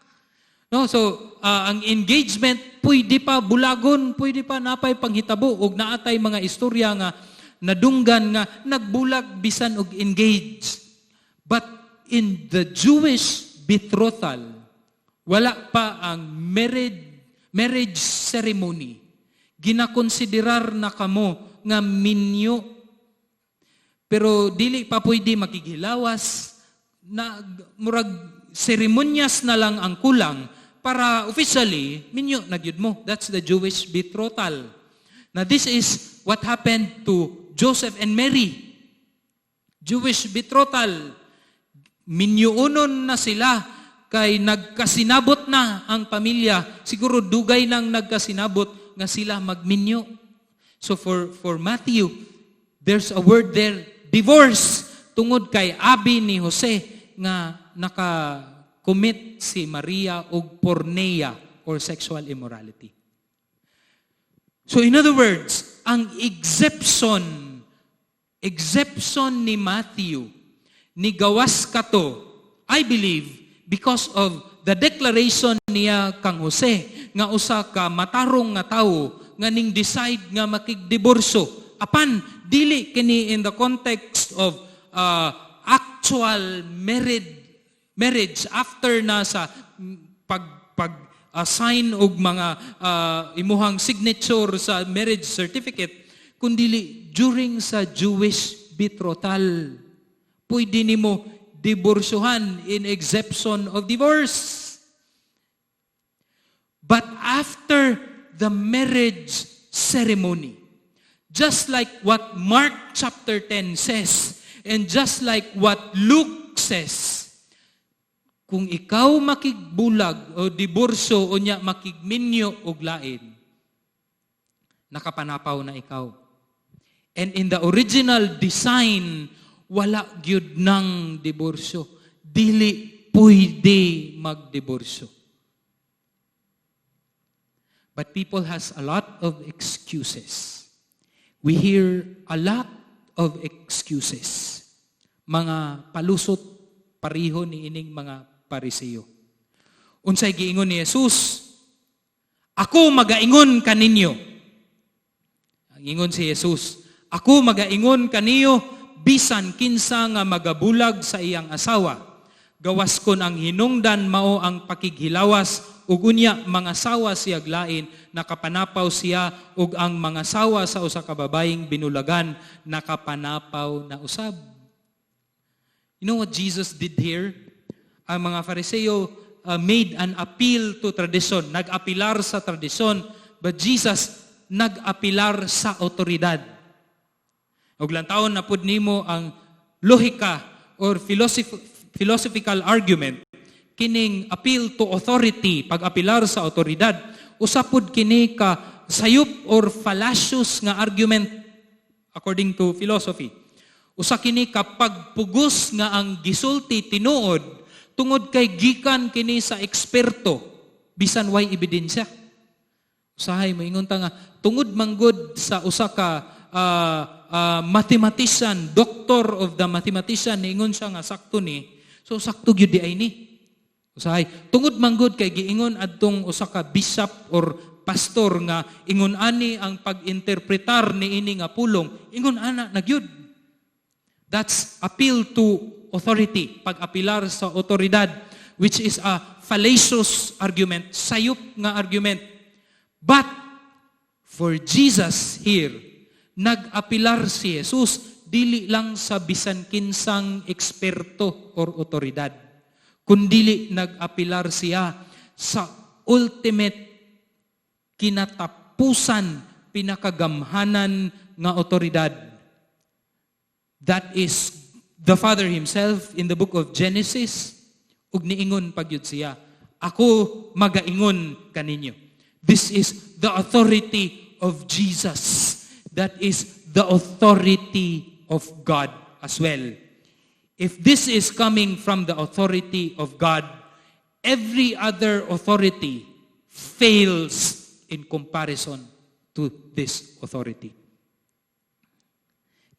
No, so ang engagement pwede pa bulagon, pwede pa napay panghitabo og naatay mga istorya nga nadunggan nga nagbulag bisan og engage. But in the Jewish betrothal, wala pa ang marriage ceremony. Ginakonsiderar na kamo nga minyo. Pero dili pa pwede makighilawas na murag seremonyas na lang ang kulang para officially minyo na gyud mo. That's the Jewish betrothal. Now this is what happened to Joseph and Mary. Jewish betrothal. Minyuunon na sila kay nagkasinabot na ang pamilya. Siguro dugay nang nagkasinabot nga sila magminyo. So for Matthew, there's a word there, divorce, tungod kay abi ni Jose nga naka-commit si Maria og porneia or sexual immorality. So in other words, ang exception ni Matthew, ni gawas kato, I believe, because of the declaration niya kang Jose, nga usa ka matarong nga tawo, nga ning decide nga makigdiborsyo. Apan, dili kini in the context of actual marriage after na sa pag sign og mga imuhang signature sa marriage certificate, kundili during sa Jewish betrothal, pwede nimo diborsuhan in exception of divorce. But after the marriage ceremony, just like what Mark chapter 10 says, and just like what Luke says, kung ikaw makigbulag o diborsyo o nya makigminyo og lain, nakapanapaw na ikaw. And in the original design, wala gyud ng diborsyo. Dili pwede magdiborsyo. But people has a lot of excuses. We hear a lot of excuses. Mga palusot pariho ni ining mga Pariseo. Unsay giingon ni Jesus? "Ako magaingon kaninyo." Ang ingon si Jesus, "Ako magaingon kaniyo, bisan kinsa nga magabulag sa iyang asawa, gawas kon ang hinungdan mao ang pakighilawas ug unya mangasawa siyag lain, nakapanapaw siya, ug ang mangasawa sa usa ka babayeng binulagan nakapanapaw na usab." You know what Jesus did here? Ang mga Fariseo made an appeal to tradition, nag-apilar sa tradisyon, but Jesus nag-apilar sa otoridad. Ug lantawon na pud nimo ang lohika or philosophical argument, kining appeal to authority, pag-apilar sa otoridad, usa pud kini ka sayop or fallacious nga argument according to philosophy. Usa kini ka pagpugos nga ang gisulti tinuod tungod kay gikan kini sa eksperto. Bisan way ebidensya. Usahay moingon ta nga tungod manggod sa usa ka mathematician, doctor of the mathematician, niingon siya nga sakto ni. So sakto gyud diay ni. Usahay tungod manggod kay giingon adtong usa ka bishop or pastor nga ingon ani ang pag-interpretar niini nga pulong, ingon ana na gyud. That's appeal to authority, pag-apilar sa otoridad, which is a fallacious argument, sayop nga argument. But for Jesus here, nag-apilar si Jesus dili lang sa bisan kinsang eksperto or otoridad, kundili nag-apilar siya sa ultimate, kinatapusan, pinakagamhanan nga otoridad. That is the Father himself in the book of Genesis. Ug niingon pagyud siya, "Ako magaingon kaninyo." This is the authority of Jesus. That is the authority of God as well. If this is coming from the authority of God, every other authority fails in comparison to this authority.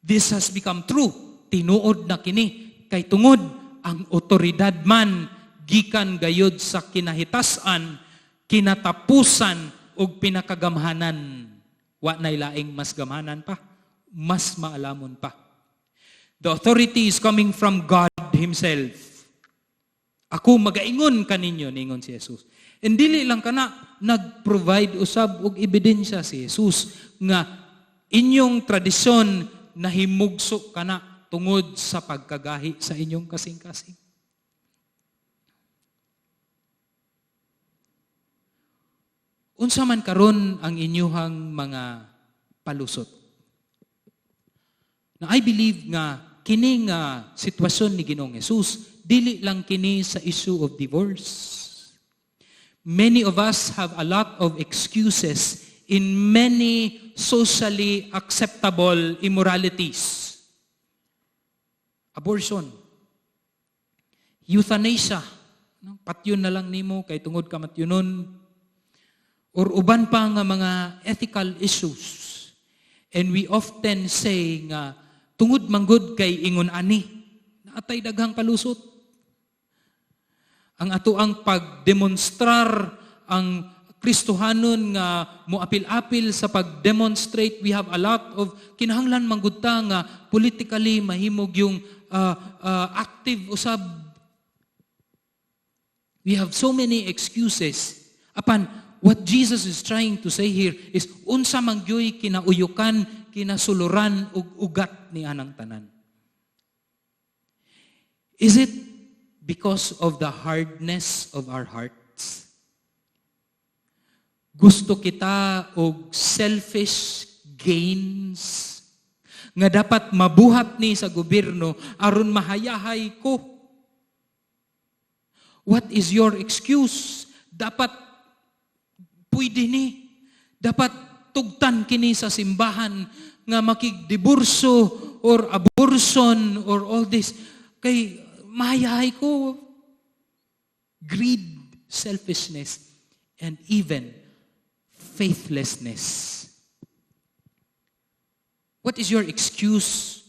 This has become true. Tinuod na kini kay tungod ang otoridad man gikan gayod sa kinahitas-an, kinatapusan ug pinakagamhanan. Wa nay laing mas gamhanan pa, mas maalamon pa. The authority is coming from God himself. "Ako magaingon kaninyo," ningon si Jesus. And dili lang kana, nag-provide usab og ebidensya si Jesus nga inyong tradisyon nahimugso kana tungod sa pagkagahi sa inyong kasing-kasing. Unsa man karon ang inyuhang mga palusot? Na I believe nga kini nga sitwasyon ni Ginoong Jesus, dili lang kini sa issue of divorce. Many of us have a lot of excuses in many socially acceptable immoralities. Abortion, euthanasia, no? Patyon na lang nimo kay tungod kamatyunon, or uban pa nga mga ethical issues. And we often say nga tungod manggod kay ingon ani, naatay daghang palusot. Ang ato ang pagdemonstrar, ang Kristohanon nga moapil-apil sa pag-demonstrate, we have a lot of kinahanglan manggod ta nga politically mahimog yung active usab. We have so many excuses. Apan what Jesus is trying to say here is unsa man gyoy kinauyukan, kinasuluran ug ugat ni anang tanan. Is it because of the hardness of our hearts? Gusto kita og selfish gains nga dapat mabuhat ni sa gobyerno aron mahayahay ko. What is your excuse? Dapat pwede ni. Dapat tugtan kini sa simbahan nga makigdiborso or abortion or all this. Kay mahayahay ko. Greed, selfishness, and even faithlessness. What is your excuse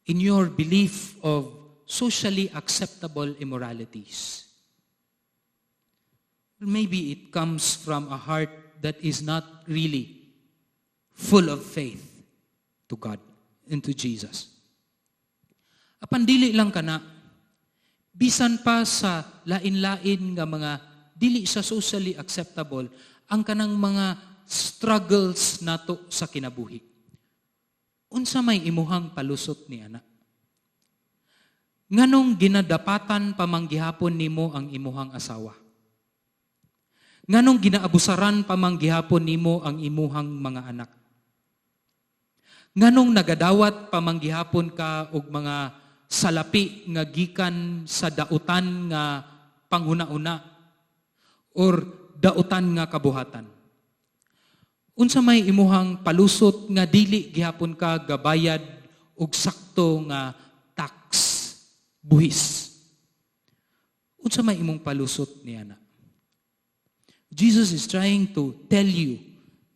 in your belief of socially acceptable immoralities? Maybe it comes from a heart that is not really full of faith to God and to Jesus. Apan dili lang kana, bisan pa sa lain-lain nga mga dili sa socially acceptable, ang kanang mga struggles nato sa kinabuhi. Unsa may imuhang palusot ni ana? Nganong ginadapatan pamanggihapon nimo ang imuhang asawa? Nganong ginaabusaran pamanggihapon nimo ang imuhang mga anak? Nganong nagadawat pamanggihapon ka og mga salapi nga gikan sa dautan nga panghuna-una or dautan nga kabuhatan? Unsa may imuhang palusot nga dili gihapon ka gabayad og sakto nga tax, buhis? Unsa may imong palusot niana? Jesus is trying to tell you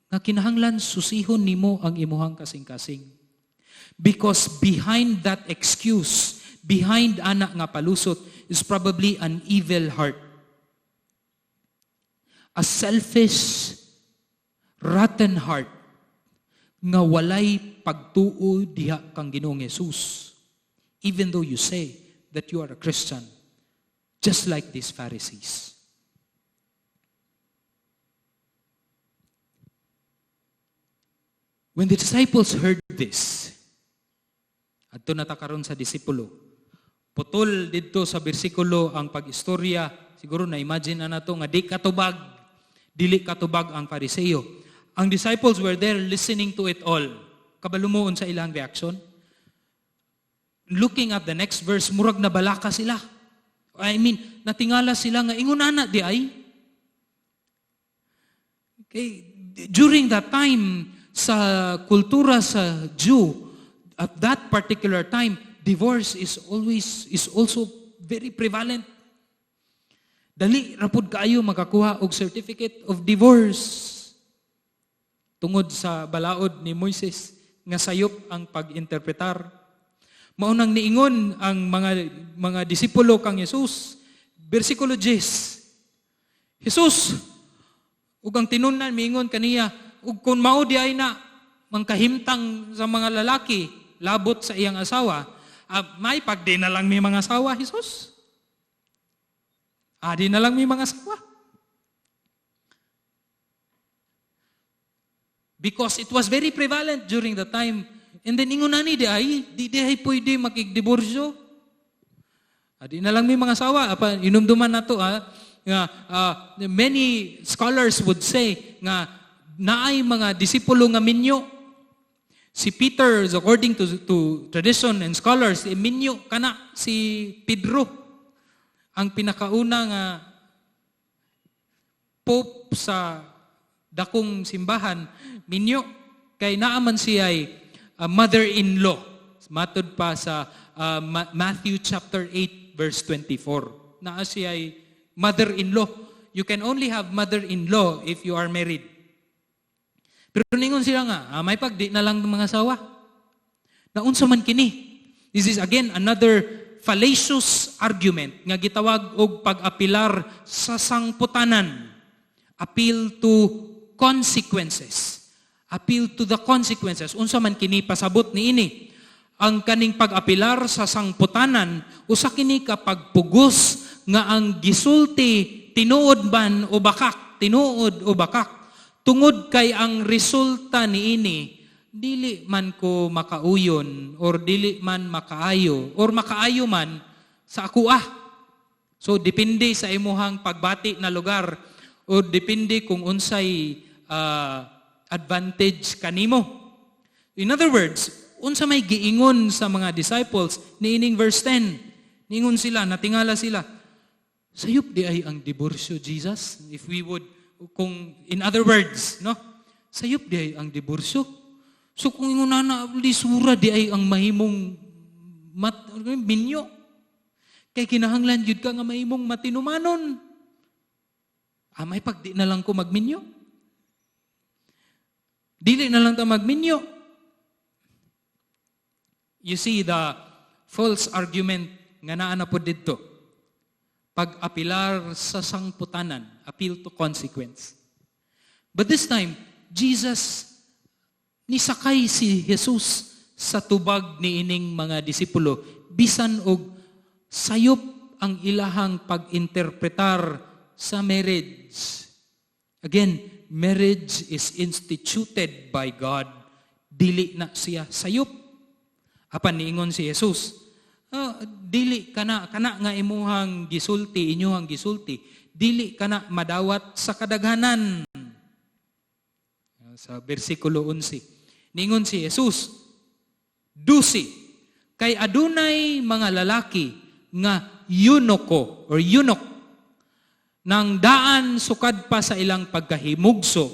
nga kinahanglan susihon nimo ang imuhang kasing-kasing. Because behind that excuse, behind ana nga palusot, is probably an evil heart. A selfish, rotten heart nga walay pagtuo diha kang Ginoong Jesus. Even though you say that you are a Christian, just like these Pharisees. When the disciples heard this, adto na ta karon sa disipulo. Putol didto sa bersikulo ang pag-istorya, siguro na imagine na nato nga di katubag, dili katubag ang Fariseo. Ang disciples were there listening to it all. Kabalo mo unsa ilang reaction? Looking at the next verse, murag nabalaka sila. I mean, natingala sila nga ingon ana di ay. Okay, during that time sa kultura sa Jew, at that particular time, divorce is also very prevalent. Dali ra pud kaayo makakuha og certificate of divorce. Tungod sa balaod ni Moises nga sayop ang pag-interpretar. Mao nang niingon ang mga disipulo kang Jesus, bersikulo 10. Jesus, ug ang tinun-an miingon kaniya, ug kung mao di ay na mangkahimtang sa mga lalaki labot sa iyang asawa, may pagdi na lang may mga asawa, Jesus. Di na lang may mga asawa. Because it was very prevalent during the time. And then ingon ani di ay, di ay pwede makigdiborsyo. Di na lang may mga asawa. Apa, inumduman na to, nga, many scholars would say nga naay mga disipulo nga minyo. Si Peter, according to tradition and scholars, minyo kana si Pedro. Ang pinakauna nga pope sa dakong simbahan, minyo. Kay naaman siya ay mother-in-law. Matod pa sa Matthew chapter 8 verse 24. Naa siya ay mother-in-law. You can only have mother-in-law if you are married. Pero ningon sila nga, may pagdi na lang mga asawa. Naunsa man kini? This is again another fallacious argument nga gitawag og pag-apilar sa sangputanan. Appeal to consequences. Appeal to the consequences. Unsa man kini pasabot niini? Ang kaning pag-apilar sa sangputanan, usa kini ka pagpugos nga ang gisulti tinuod man o bakak, tinuod o bakak. Tungod kay ang resulta niini, dili man ko makauyon or dili man makaayo or makaayo man sa ako ah. So depende sa imuhang pagbati na lugar o depende kung unsay advantage kanimo. In other words, unsa may giingon sa mga disciples niining verse 10. Niingon sila, natingala sila. Sayop di ay ang diborsyo, Jesus? If we would, kung in other words, no? Sayop di ay ang diborsyo. So kung ingon na lisura di ay ang mahimong minyo. Kay kinahanglan gyud ka nga mahimong matinumanon. May pagdi na lang ko magminyo. Dili na lang ta magminyo. You see the false argument nga naa na pod didto. Pag-apilar sa sangputanan, appeal to consequence. But this time, Jesus, nisakay si Jesus sa tubag niining mga disipulo, bisan og sayop ang ilahang pag-interpretar sa marriage. Again, marriage is instituted by God. Dili na siya sayop. Apan niingon si Jesus, dili kana kana nga imuhang gisulti, inyuhang gisulti, dili kana madawat sa kadaghanan. Sa bersikulo 11. Niingon si Jesus, dusi, kay adunay mga lalaki nga eunuko or eunuch nang daan sukad pa sa ilang pagkahimugso,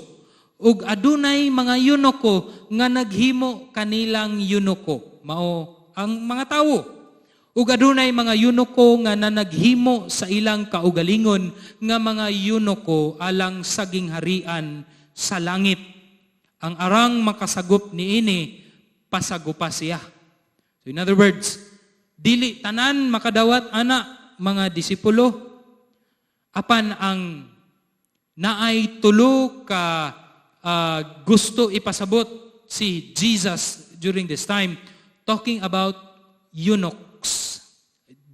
ug adunay mga eunuko nga naghimo kanilang eunuko, mao ang mga tawo. Ug adunay mga eunuko nga nanaghimo sa ilang kaugalingon nga mga eunuko alang sa gingharian sa langit. Ang arang makasagop niini, pasagupa siya. So in other words, dili tanan makadawat ana, mga disipulo, apan ang naay tulo ka gusto ipasabot si Jesus during this time, talking about eunuchs.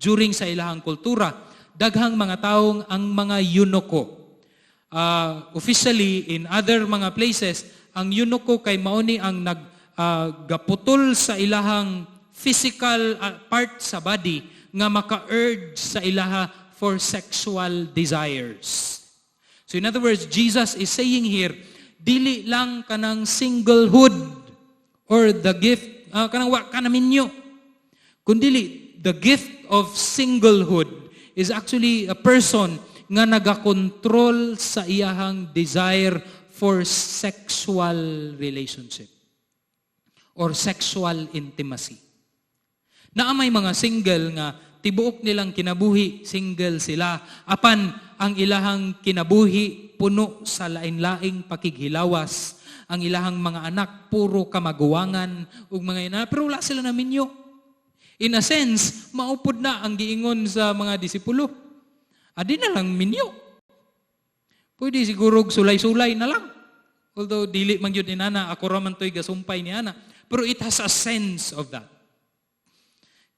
During sa ilahang kultura, daghang mga taong ang mga eunuko. Officially, in other mga places, ang eunuko kay mao ni ang nag gaputol sa ilahang physical part sa body nga maka-urge sa ilaha for sexual desires. So in other words, Jesus is saying here, dili lang kanang singlehood or the gift, kanang wa ka naminyo. Kundili, the gift of singlehood is actually a person nga nagakontrol sa iyahang desire for sexual relationship or sexual intimacy. Naa may mga single nga tibuok nilang kinabuhi, single sila. Apan ang ilahang kinabuhi puno sa lain-laing pakighilawas. Ang ilahang mga anak puro kamaguwangan ug mga ina, pero wala sila naminyo. In a sense, mao pud na ang giingon sa mga disipulo. Adi na lang minyo. Pwede siguro sulay-sulay na lang. Although dili man gyud inana, ako ra man to'y gasumpay ni ana. Pero it has a sense of that.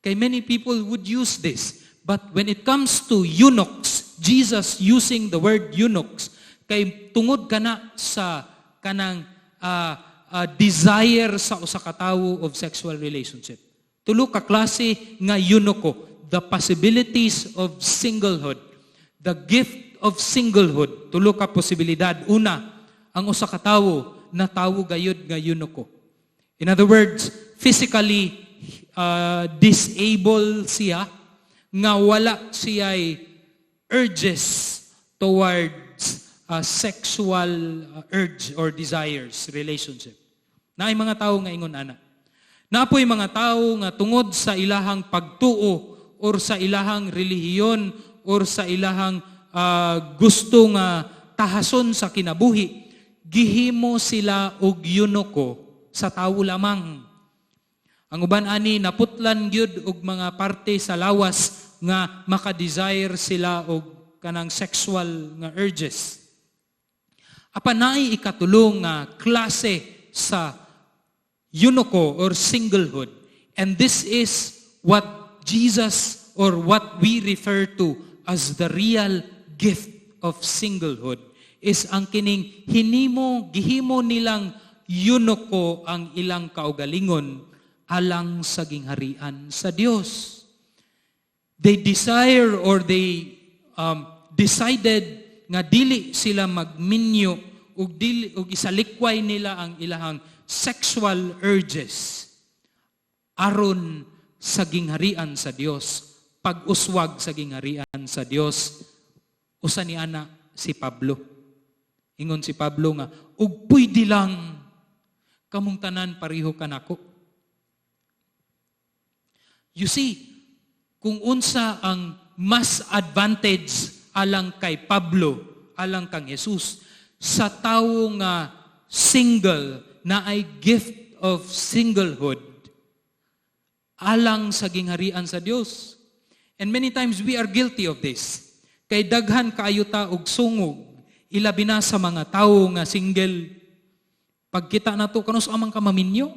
Kay many people would use this. But when it comes to eunuchs, Jesus using the word eunuchs, kay tungod kana sa kanang desire sa usa ka tawo of sexual relationship. Tulo ka klase nga eunuko, the possibilities of singlehood, the gift of singlehood, tulo ka posibilidad. Una, ang usa ka tawo natawo gayud nga eunuko. In other words, physically disabled siya nga wala siya urges towards sexual urge or desires relationship. Naay mga tao nga ingon ana. Naa poy mga tao nga tungod sa ilahang pagtuo or sa ilahang relihiyon or sa ilahang gusto nga tahason sa kinabuhi, gihimo sila og eunuko sa tawo lamang. Ang uban ani naputlan gyud og mga parte sa lawas nga maka-desire sila og kanang sexual nga urges. Apan naay ikatulo nga klase sa eunuko or singlehood. And this is what Jesus or what we refer to as the real gift of singlehood is ang kining hinimo gihimo nilang eunuko ang ilang kaugalingon alang sa gingharian sa Dios. They desire or they decided nga dili sila magminyo ug dili ug isalikway nila ang ilahang sexual urges aron sa gingharian sa Dios, pag-uswag sa gingharian sa Dios. Usa ni ana si Pablo. Ingon si Pablo nga, "Ug pwede lang kamong tanan pareho kanako." You see, kung unsa ang mas advantage alang kay Pablo, alang kang Jesus, sa tawo nga single naay gift of singlehood alang sa gingharian sa Dios. And many times we are guilty of this. Kay daghan kaayo ta og sungog, ilabi na sa mga tawo nga single. Pagkita nato, kanus-a man ka maminyo?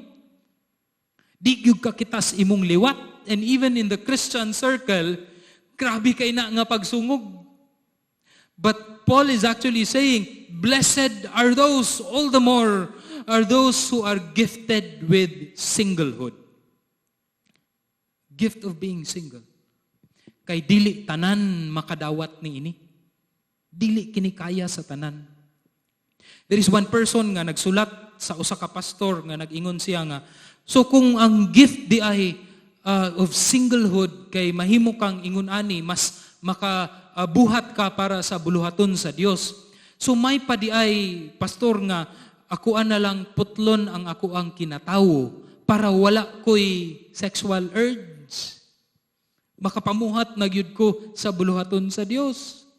Di gyud ka kita sa imong liwat. And even in the Christian circle, grabe kay na nga pagsungog. But Paul is actually saying, blessed are those, all the more, are those who are gifted with singlehood. Gift of being single. Kay dili tanan makadawat ni ini. Dili kini kaya sa tanan. There is one person nga nagsulat sa usa ka pastor nga nag-ingon siya nga, so kung ang gift di ay of singlehood kay mahimo kang ingon ani mas makabuhat ka para sa buluhaton sa Dios. So may pa di ay, pastor, nga ako na lang putlon ang ako ang kinatawo para wala ko'y sexual urge. Makapamuhat na gyud ko sa buluhaton sa Dios.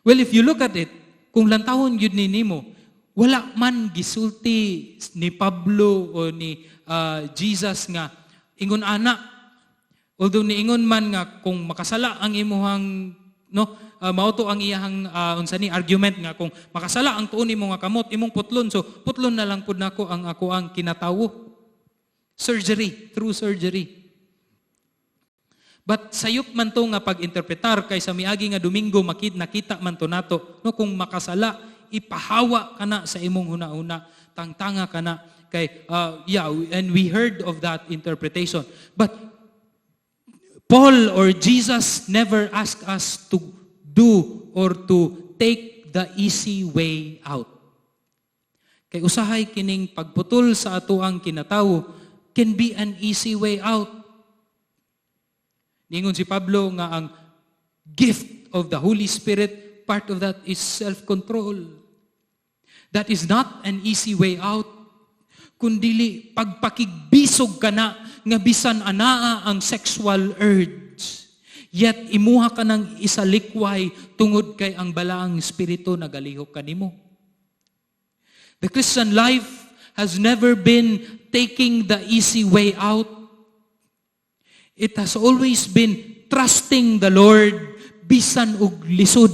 Well, if you look at it, kung lantawon gyud ni nimo, wala man gisulti ni Pablo o ni Jesus nga ingon ana. Although niingon man nga kung makasala ang imuhang, no, mao to ang iyahang unsa ni argument nga kung makasala ang tuon nimo nga kamot, imong putlon, so putlon na lang pud nako ang ako ang kinatawo. Surgery, through surgery. But sayop man to nga pag-interpretar kay sa miagi nga Domingo nakita man to nato, no, kung makasala, ipahawa kana sa imong huna-huna, tangtanga kana kay yeah, and we heard of that interpretation. But Paul or Jesus never asked us to do or to take the easy way out. Kay usahay kining pagputol sa atoang kinatawo can be an easy way out. Ningon si Pablo nga ang gift of the Holy Spirit, part of that is self-control. That is not an easy way out. Kundili pagpakigbisog ka na nga bisan anaa ang sexual urge. Yet imuha ka ng isalikway tungod kay ang Balaang Espiritu nagalihok kanimo. The Christian life has never been taking the easy way out. It has always been trusting the Lord bisan og lisod.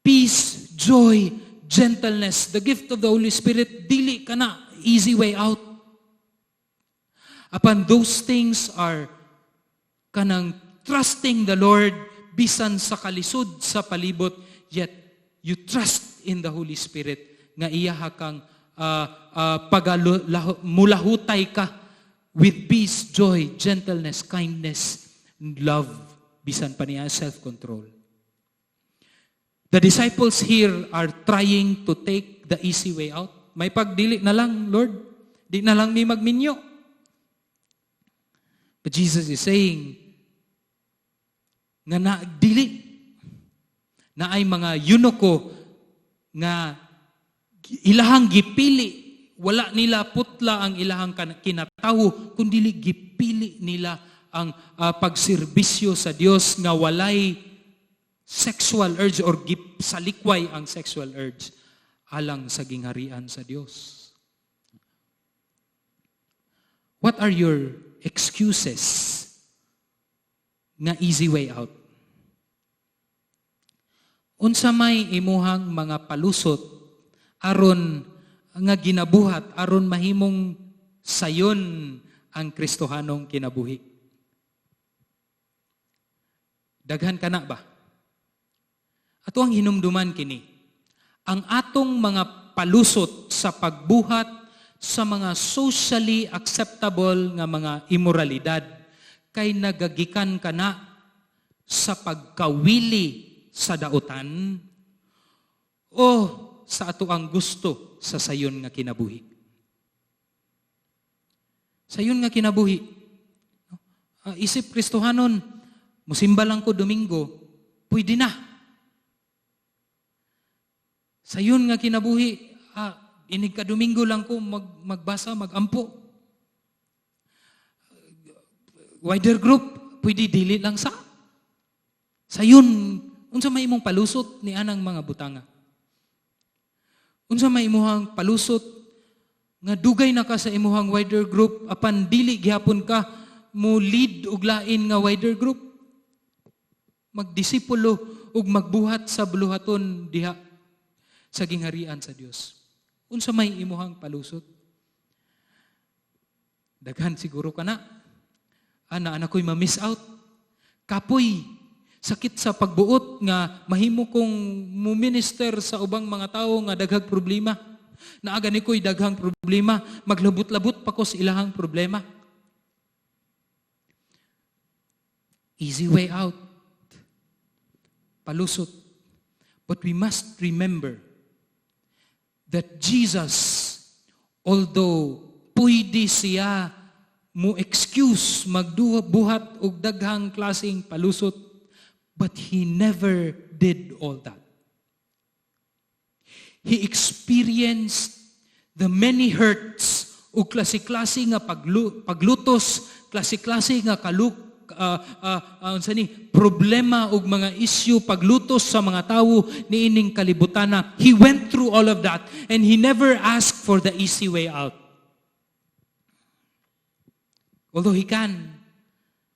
Peace, joy, gentleness, the gift of the Holy Spirit, dili ka na easy way out. Apan those things are kanang trusting the Lord bisan sa kalisod sa palibot, yet you trust in the Holy Spirit nga iyaha kang mulahutay ka with peace, joy, gentleness, kindness, and love, bisan pa niya self-control. The disciples here are trying to take the easy way out. May pagdili na lang, "Lord. Di na lang mi magminyo." But Jesus is saying, nga na, dili, na ay mga eunuko nga ilahang gipili, wala nila putla ang ilahang kinatawo, kundi gipili nila ang pagserbisyo sa Dios nga walay sexual urge or salikway ang sexual urge alang sa gingharian sa Dios. What are your excuses nga easy way out? Unsa may imuhang mga palusot aron nga ginabuhat aron mahimong sayon ang Kristohanong kinabuhi? Daghan kana ba? Ato ang hinumduman kini. Ang atong mga palusot sa pagbuhat sa mga socially acceptable nga mga imoralidad kay nagagikan kana sa pagkawili sa dautan o sa ato ang gusto sa sayon nga kinabuhi. Sayon nga kinabuhi. Isip Kristohanon, musimba lang ko Domingo, pwede na. Sayon nga kinabuhi, inig ka Domingo lang ko magbasa, magampo. Wider group, pwede dili lang sa. Sayon, unsa may imong palusot ni anang mga butanga? Unsa may imuhang palusot nga dugay na ka sa imuhang wider group apan dili gihapon ka mo lead og lain nga wider group? Magdisipulo ug magbuhat sa buluhaton diha sa gingharian sa Dios. Unsa may imuhang palusot? Daghan siguro ka na. Ana, ana ko'y ma-miss out. Kapoy, sakit sa pagbuot nga mahimo kong mo-minister sa ubang mga tao nga daghang problema. Naa gani ko'y daghang problema, maglabot-labot pa ko sa ilahang problema. Easy way out. Palusot. But we must remember that Jesus, although pwede siya mo excuse magbuhat og daghang klaseng palusot, but he never did all that. He experienced the many hurts o klase-klase nga paglutos, klase-klase nga unsa ni problema ug mga issue, paglutos sa mga tawo niining kalibutana. He went through all of that and he never asked for the easy way out. Although he can,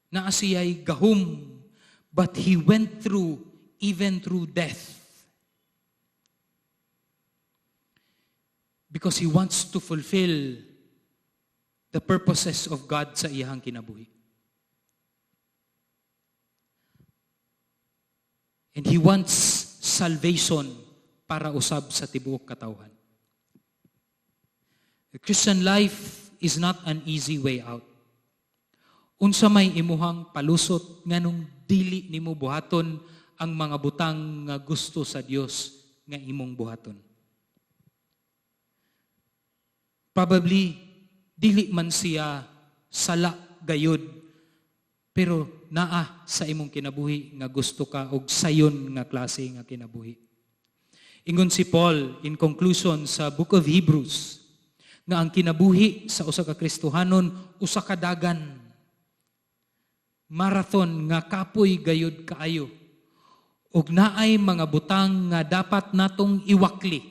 naa siya'y gahom, but he went through, even through death, because he wants to fulfill the purposes of God sa iyang kinabuhi. And he wants salvation para usab sa tibuok katawhan. The Christian life is not an easy way out. Unsa may imuhang palusot nganong dili nimo buhaton ang mga butang nga gusto sa Dios nga imong buhaton? Probably dili man siya sala gayud, pero naa sa imong kinabuhi nga gusto ka og sayon nga klase nga kinabuhi. Ingon si Paul in conclusion sa Book of Hebrews nga ang kinabuhi sa usa ka Kristohanon usa ka dagan, marathon nga kapoy gayud kaayo, ug naay mga butang nga dapat natong iwakli.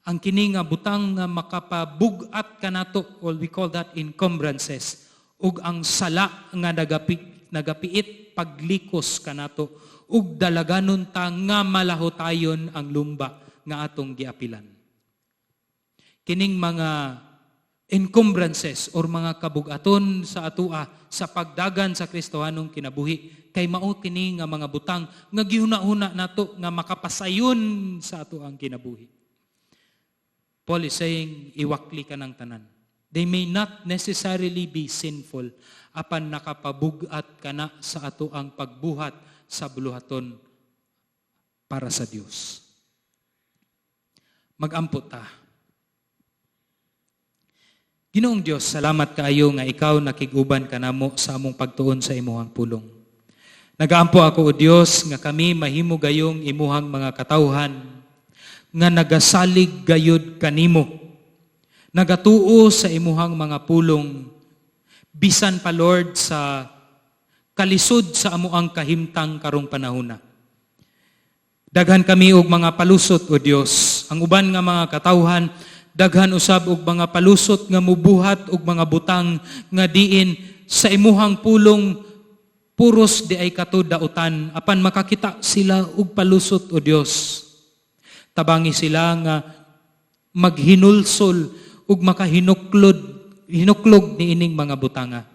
Ang kini nga butang nga makapabug-at kanato, or we call that encumbrances, ug ang sala nga nagapiit paglikos kanato, ug dalaganon ta nga malahotayon ang lumba nga atong giapilan. Kining mga encumbrances or mga kabugaton sa atua sa pagdagan sa Kristohanong kinabuhi, kay mao kini nga mga butang nga gihuna-huna nato nga makapasayon sa atoang kinabuhi. Paul is saying, iwakli ka ng tanan. They may not necessarily be sinful, apan nakapabugat ka na sa ato ang pagbuhat sa buluhaton para sa Dios. Mag-ampo ta. Ginoong Dios, salamat kaayo nga ikaw nakig-uban kanamo sa among pagtuon sa imuhang pulong. Nagaampo ako, O Dios, nga kami mahimo gayong imuhang mga katawhan nga nagasalig gayud kanimo, nagatuo sa imuhang mga pulong, bisan pa, Lord, sa kalisod sa amuang kahimtang karong panahona. Daghan kami og mga palusot, O Dios. Ang uban nga mga katawhan, daghan usab og mga palusot nga mubuhat og mga butang nga diin sa imuhang pulong puros di ay katud dautan, apan makakita sila og palusot, O Dios. Tabangi sila nga maghinulsol ug makahinuklod hinuklog niining mga butanga.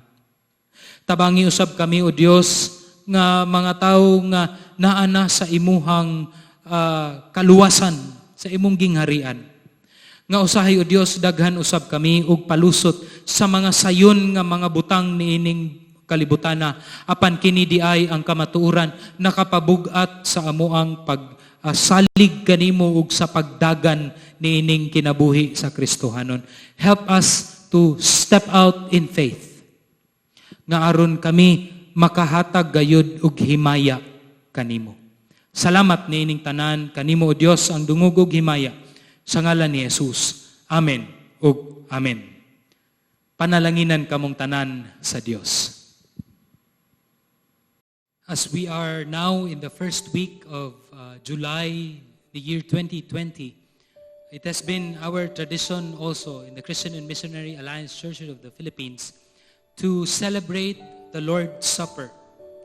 Tabangi usab kami, O Dios, nga mga tawo nga naa na sa imuhang kaluwasan, sa imong gingharian. Nga usahay, O Dios, daghan usab kami og palusot sa mga sayon nga mga butang niining kalibutana, apan kini di ay ang kamatuoran nakapabug-at sa amuang pag salig kanimo ug sa pagdagan niining kinabuhi sa Kristohanon. Help us to step out in faith, nga aron kami makahatag gayud og himaya kanimo. Salamat niining tanan kanimo, O Dios, ang dungog og himaya, sa ngalan ni Jesus. Amen ug amen. Panalanginan kamong tanan sa Dios. As we are now in the first week of July, the year 2020, it has been our tradition also in the Christian and Missionary Alliance Churches of the Philippines to celebrate the Lord's Supper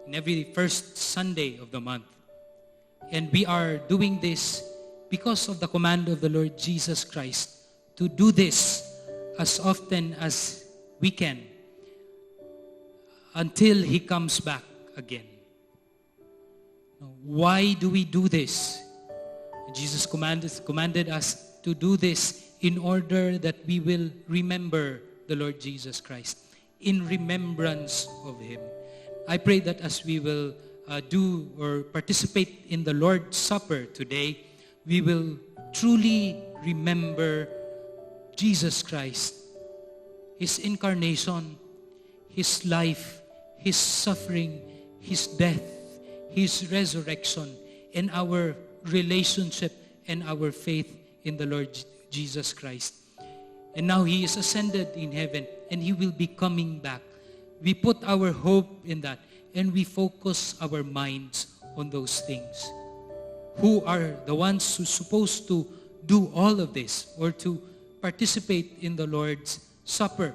in every first Sunday of the month. And we are doing this because of the command of the Lord Jesus Christ to do this as often as we can until He comes back again. Why do we do this? Jesus commanded us to do this in order that we will remember the Lord Jesus Christ, in remembrance of Him. I pray that as we will do or participate in the Lord's Supper today, we will truly remember Jesus Christ, His incarnation, His life, His suffering, His death, His resurrection, and our relationship and our faith in the Lord Jesus Christ. And now He is ascended in heaven and He will be coming back. We put our hope in that. and we focus our minds on those things. Who are the ones who supposed to do all of this or to participate in the Lord's Supper?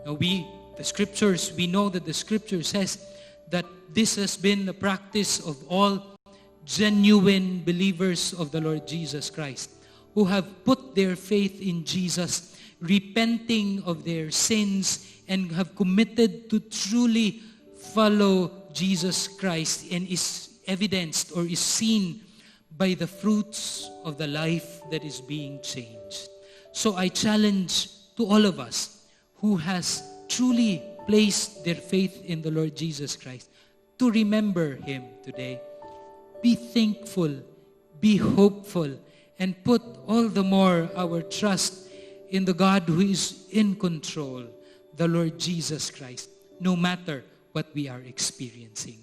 Now we know that the scripture says that this has been the practice of all genuine believers of the Lord Jesus Christ who have put their faith in Jesus, repenting of their sins and have committed to truly follow Jesus Christ, and is evidenced or is seen by the fruits of the life that is being changed. So I challenge to all of us who has truly placed their faith in the Lord Jesus Christ to remember Him today. Be thankful, be hopeful, and put all the more our trust in the God who is in control, the Lord Jesus Christ, no matter what we are experiencing.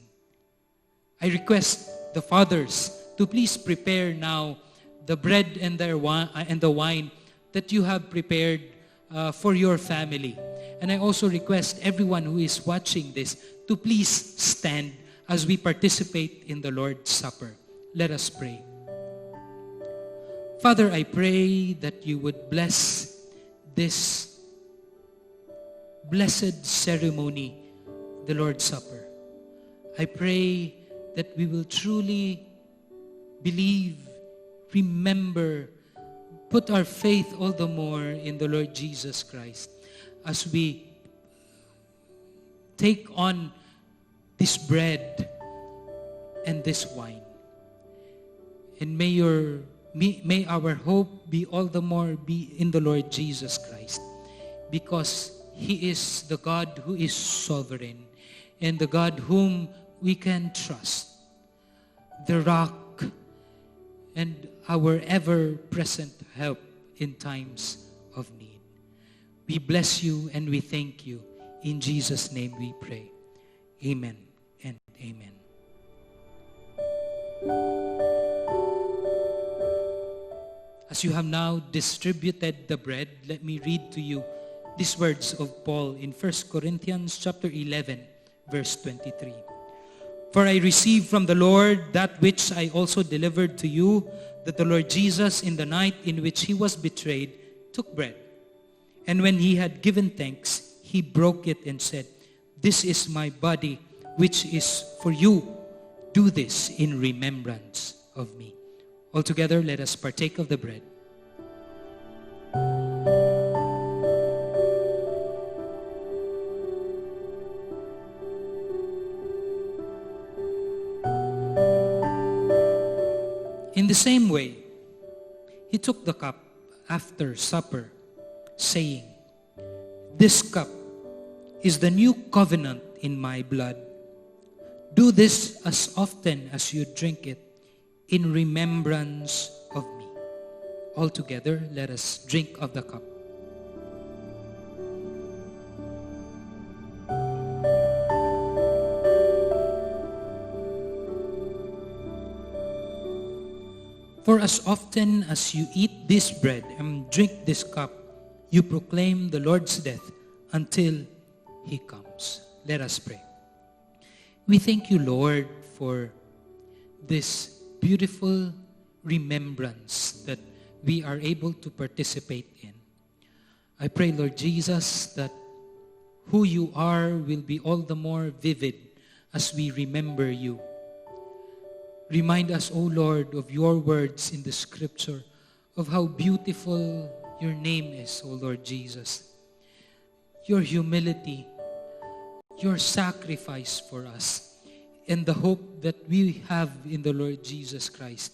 I request the fathers to please prepare now the bread and the wine that you have prepared for your family. And I also request everyone who is watching this to please stand as we participate in the Lord's Supper. Let us pray. Father, I pray that you would bless this blessed ceremony, the Lord's Supper. I pray that we will truly believe, remember, put our faith all the more in the Lord Jesus Christ as we take on this bread and this wine. And may our hope be all the more be in the Lord Jesus Christ, because He is the God who is sovereign and the God whom we can trust, the rock and our ever-present help in times of need. We bless you and we thank you. In Jesus' name we pray. Amen and amen. As you have now distributed the bread, let me read to you these words of Paul in 1 Corinthians chapter 11, verse 23. For I received from the Lord that which I also delivered to you, that the Lord Jesus, in the night in which he was betrayed, took bread. And when he had given thanks, he broke it and said, "This is my body, which is for you. Do this in remembrance of me." All together, let us partake of the bread. In the same way, he took the cup after supper, saying, "This cup is the new covenant in my blood. Do this as often as you drink it in remembrance of me." All together, let us drink of the cup. For as often as you eat this bread and drink this cup, you proclaim the Lord's death until he comes. Let us pray. We thank you, Lord, for this beautiful remembrance that we are able to participate in. I pray, Lord Jesus, that who you are will be all the more vivid as we remember you. Remind us, O Lord, of your words in the scripture, of how beautiful your name is, O Lord Jesus. Your humility, your sacrifice for us, and the hope that we have in the Lord Jesus Christ,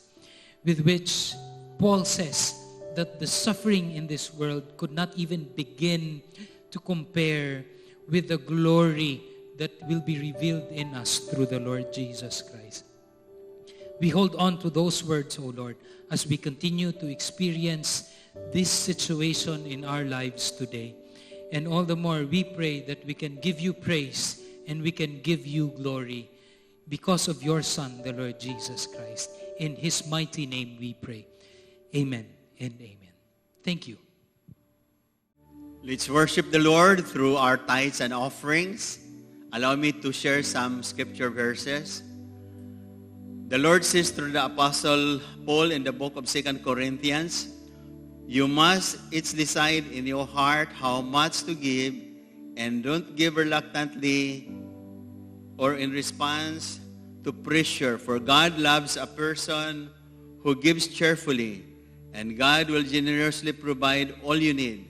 with which Paul says that the suffering in this world could not even begin to compare with the glory that will be revealed in us through the Lord Jesus Christ. We hold on to those words, O Lord, as we continue to experience this situation in our lives today. And all the more, we pray that we can give you praise and we can give you glory because of your Son, the Lord Jesus Christ. In his mighty name we pray. Amen and amen. Thank you. Let's worship the Lord through our tithes and offerings. Allow me to share some scripture verses. The Lord says through the Apostle Paul in the book of 2 Corinthians, "You must each decide in your heart how much to give, and don't give reluctantly or in response to pressure, for God loves a person who gives cheerfully, and God will generously provide all you need.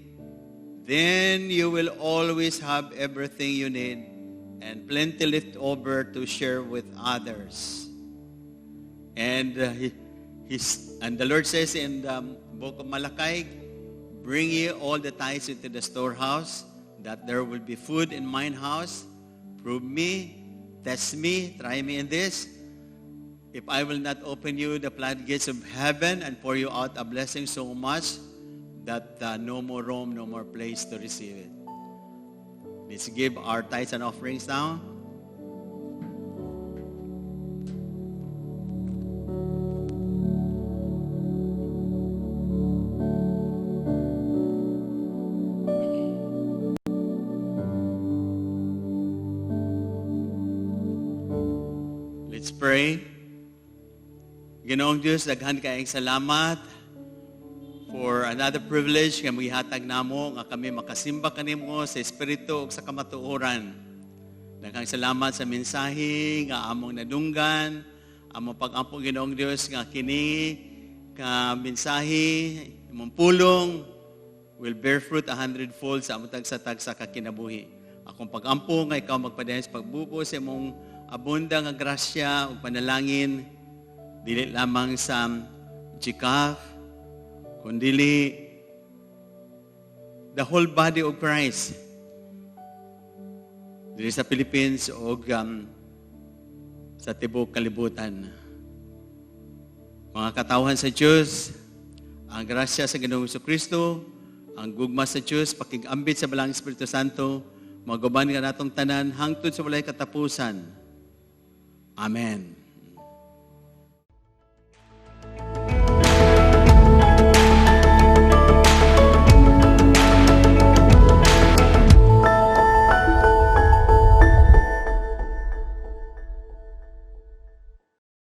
Then you will always have everything you need and plenty left over to share with others." And the Lord says in the book of Malachi, "Bring ye all the tithes into the storehouse, that there will be food in mine house. Prove me, test me, try me in this, if I will not open you the floodgates of heaven and pour you out a blessing so much that no more room, no more place to receive it." Let's give our tithes and offerings now. Let's pray. Ginoong Diyos, daghan kaayong salamat for another privilege nga gihatag namo nga kami makasimba kanimo sa espiritu ug sa kamatuoran. Daghang salamat sa mensahe nga among nadunggan, among pag-ampo, Ginoong Dios, nga kini ka mensahe, imong pulong will bear fruit a hundredfold sa among tagsa-tagsa ka kinabuhi. Akong pag-ampo nga ikaw magpadayon sa pagbubo sa imong abunda nga grasya ug panalangin dili lamang sa GCAF kundili the whole body of Christ diri sa Philippines ug sa tibuok kalibutan. Mga katawhan sa Diyos, ang grasya sa Ginoong Kristo, ang gugma sa Diyos, pakig-ambit sa Balaang Espiritu Santo, mag-uban kanatong tanan hangtod sa walay katapusan. Amen.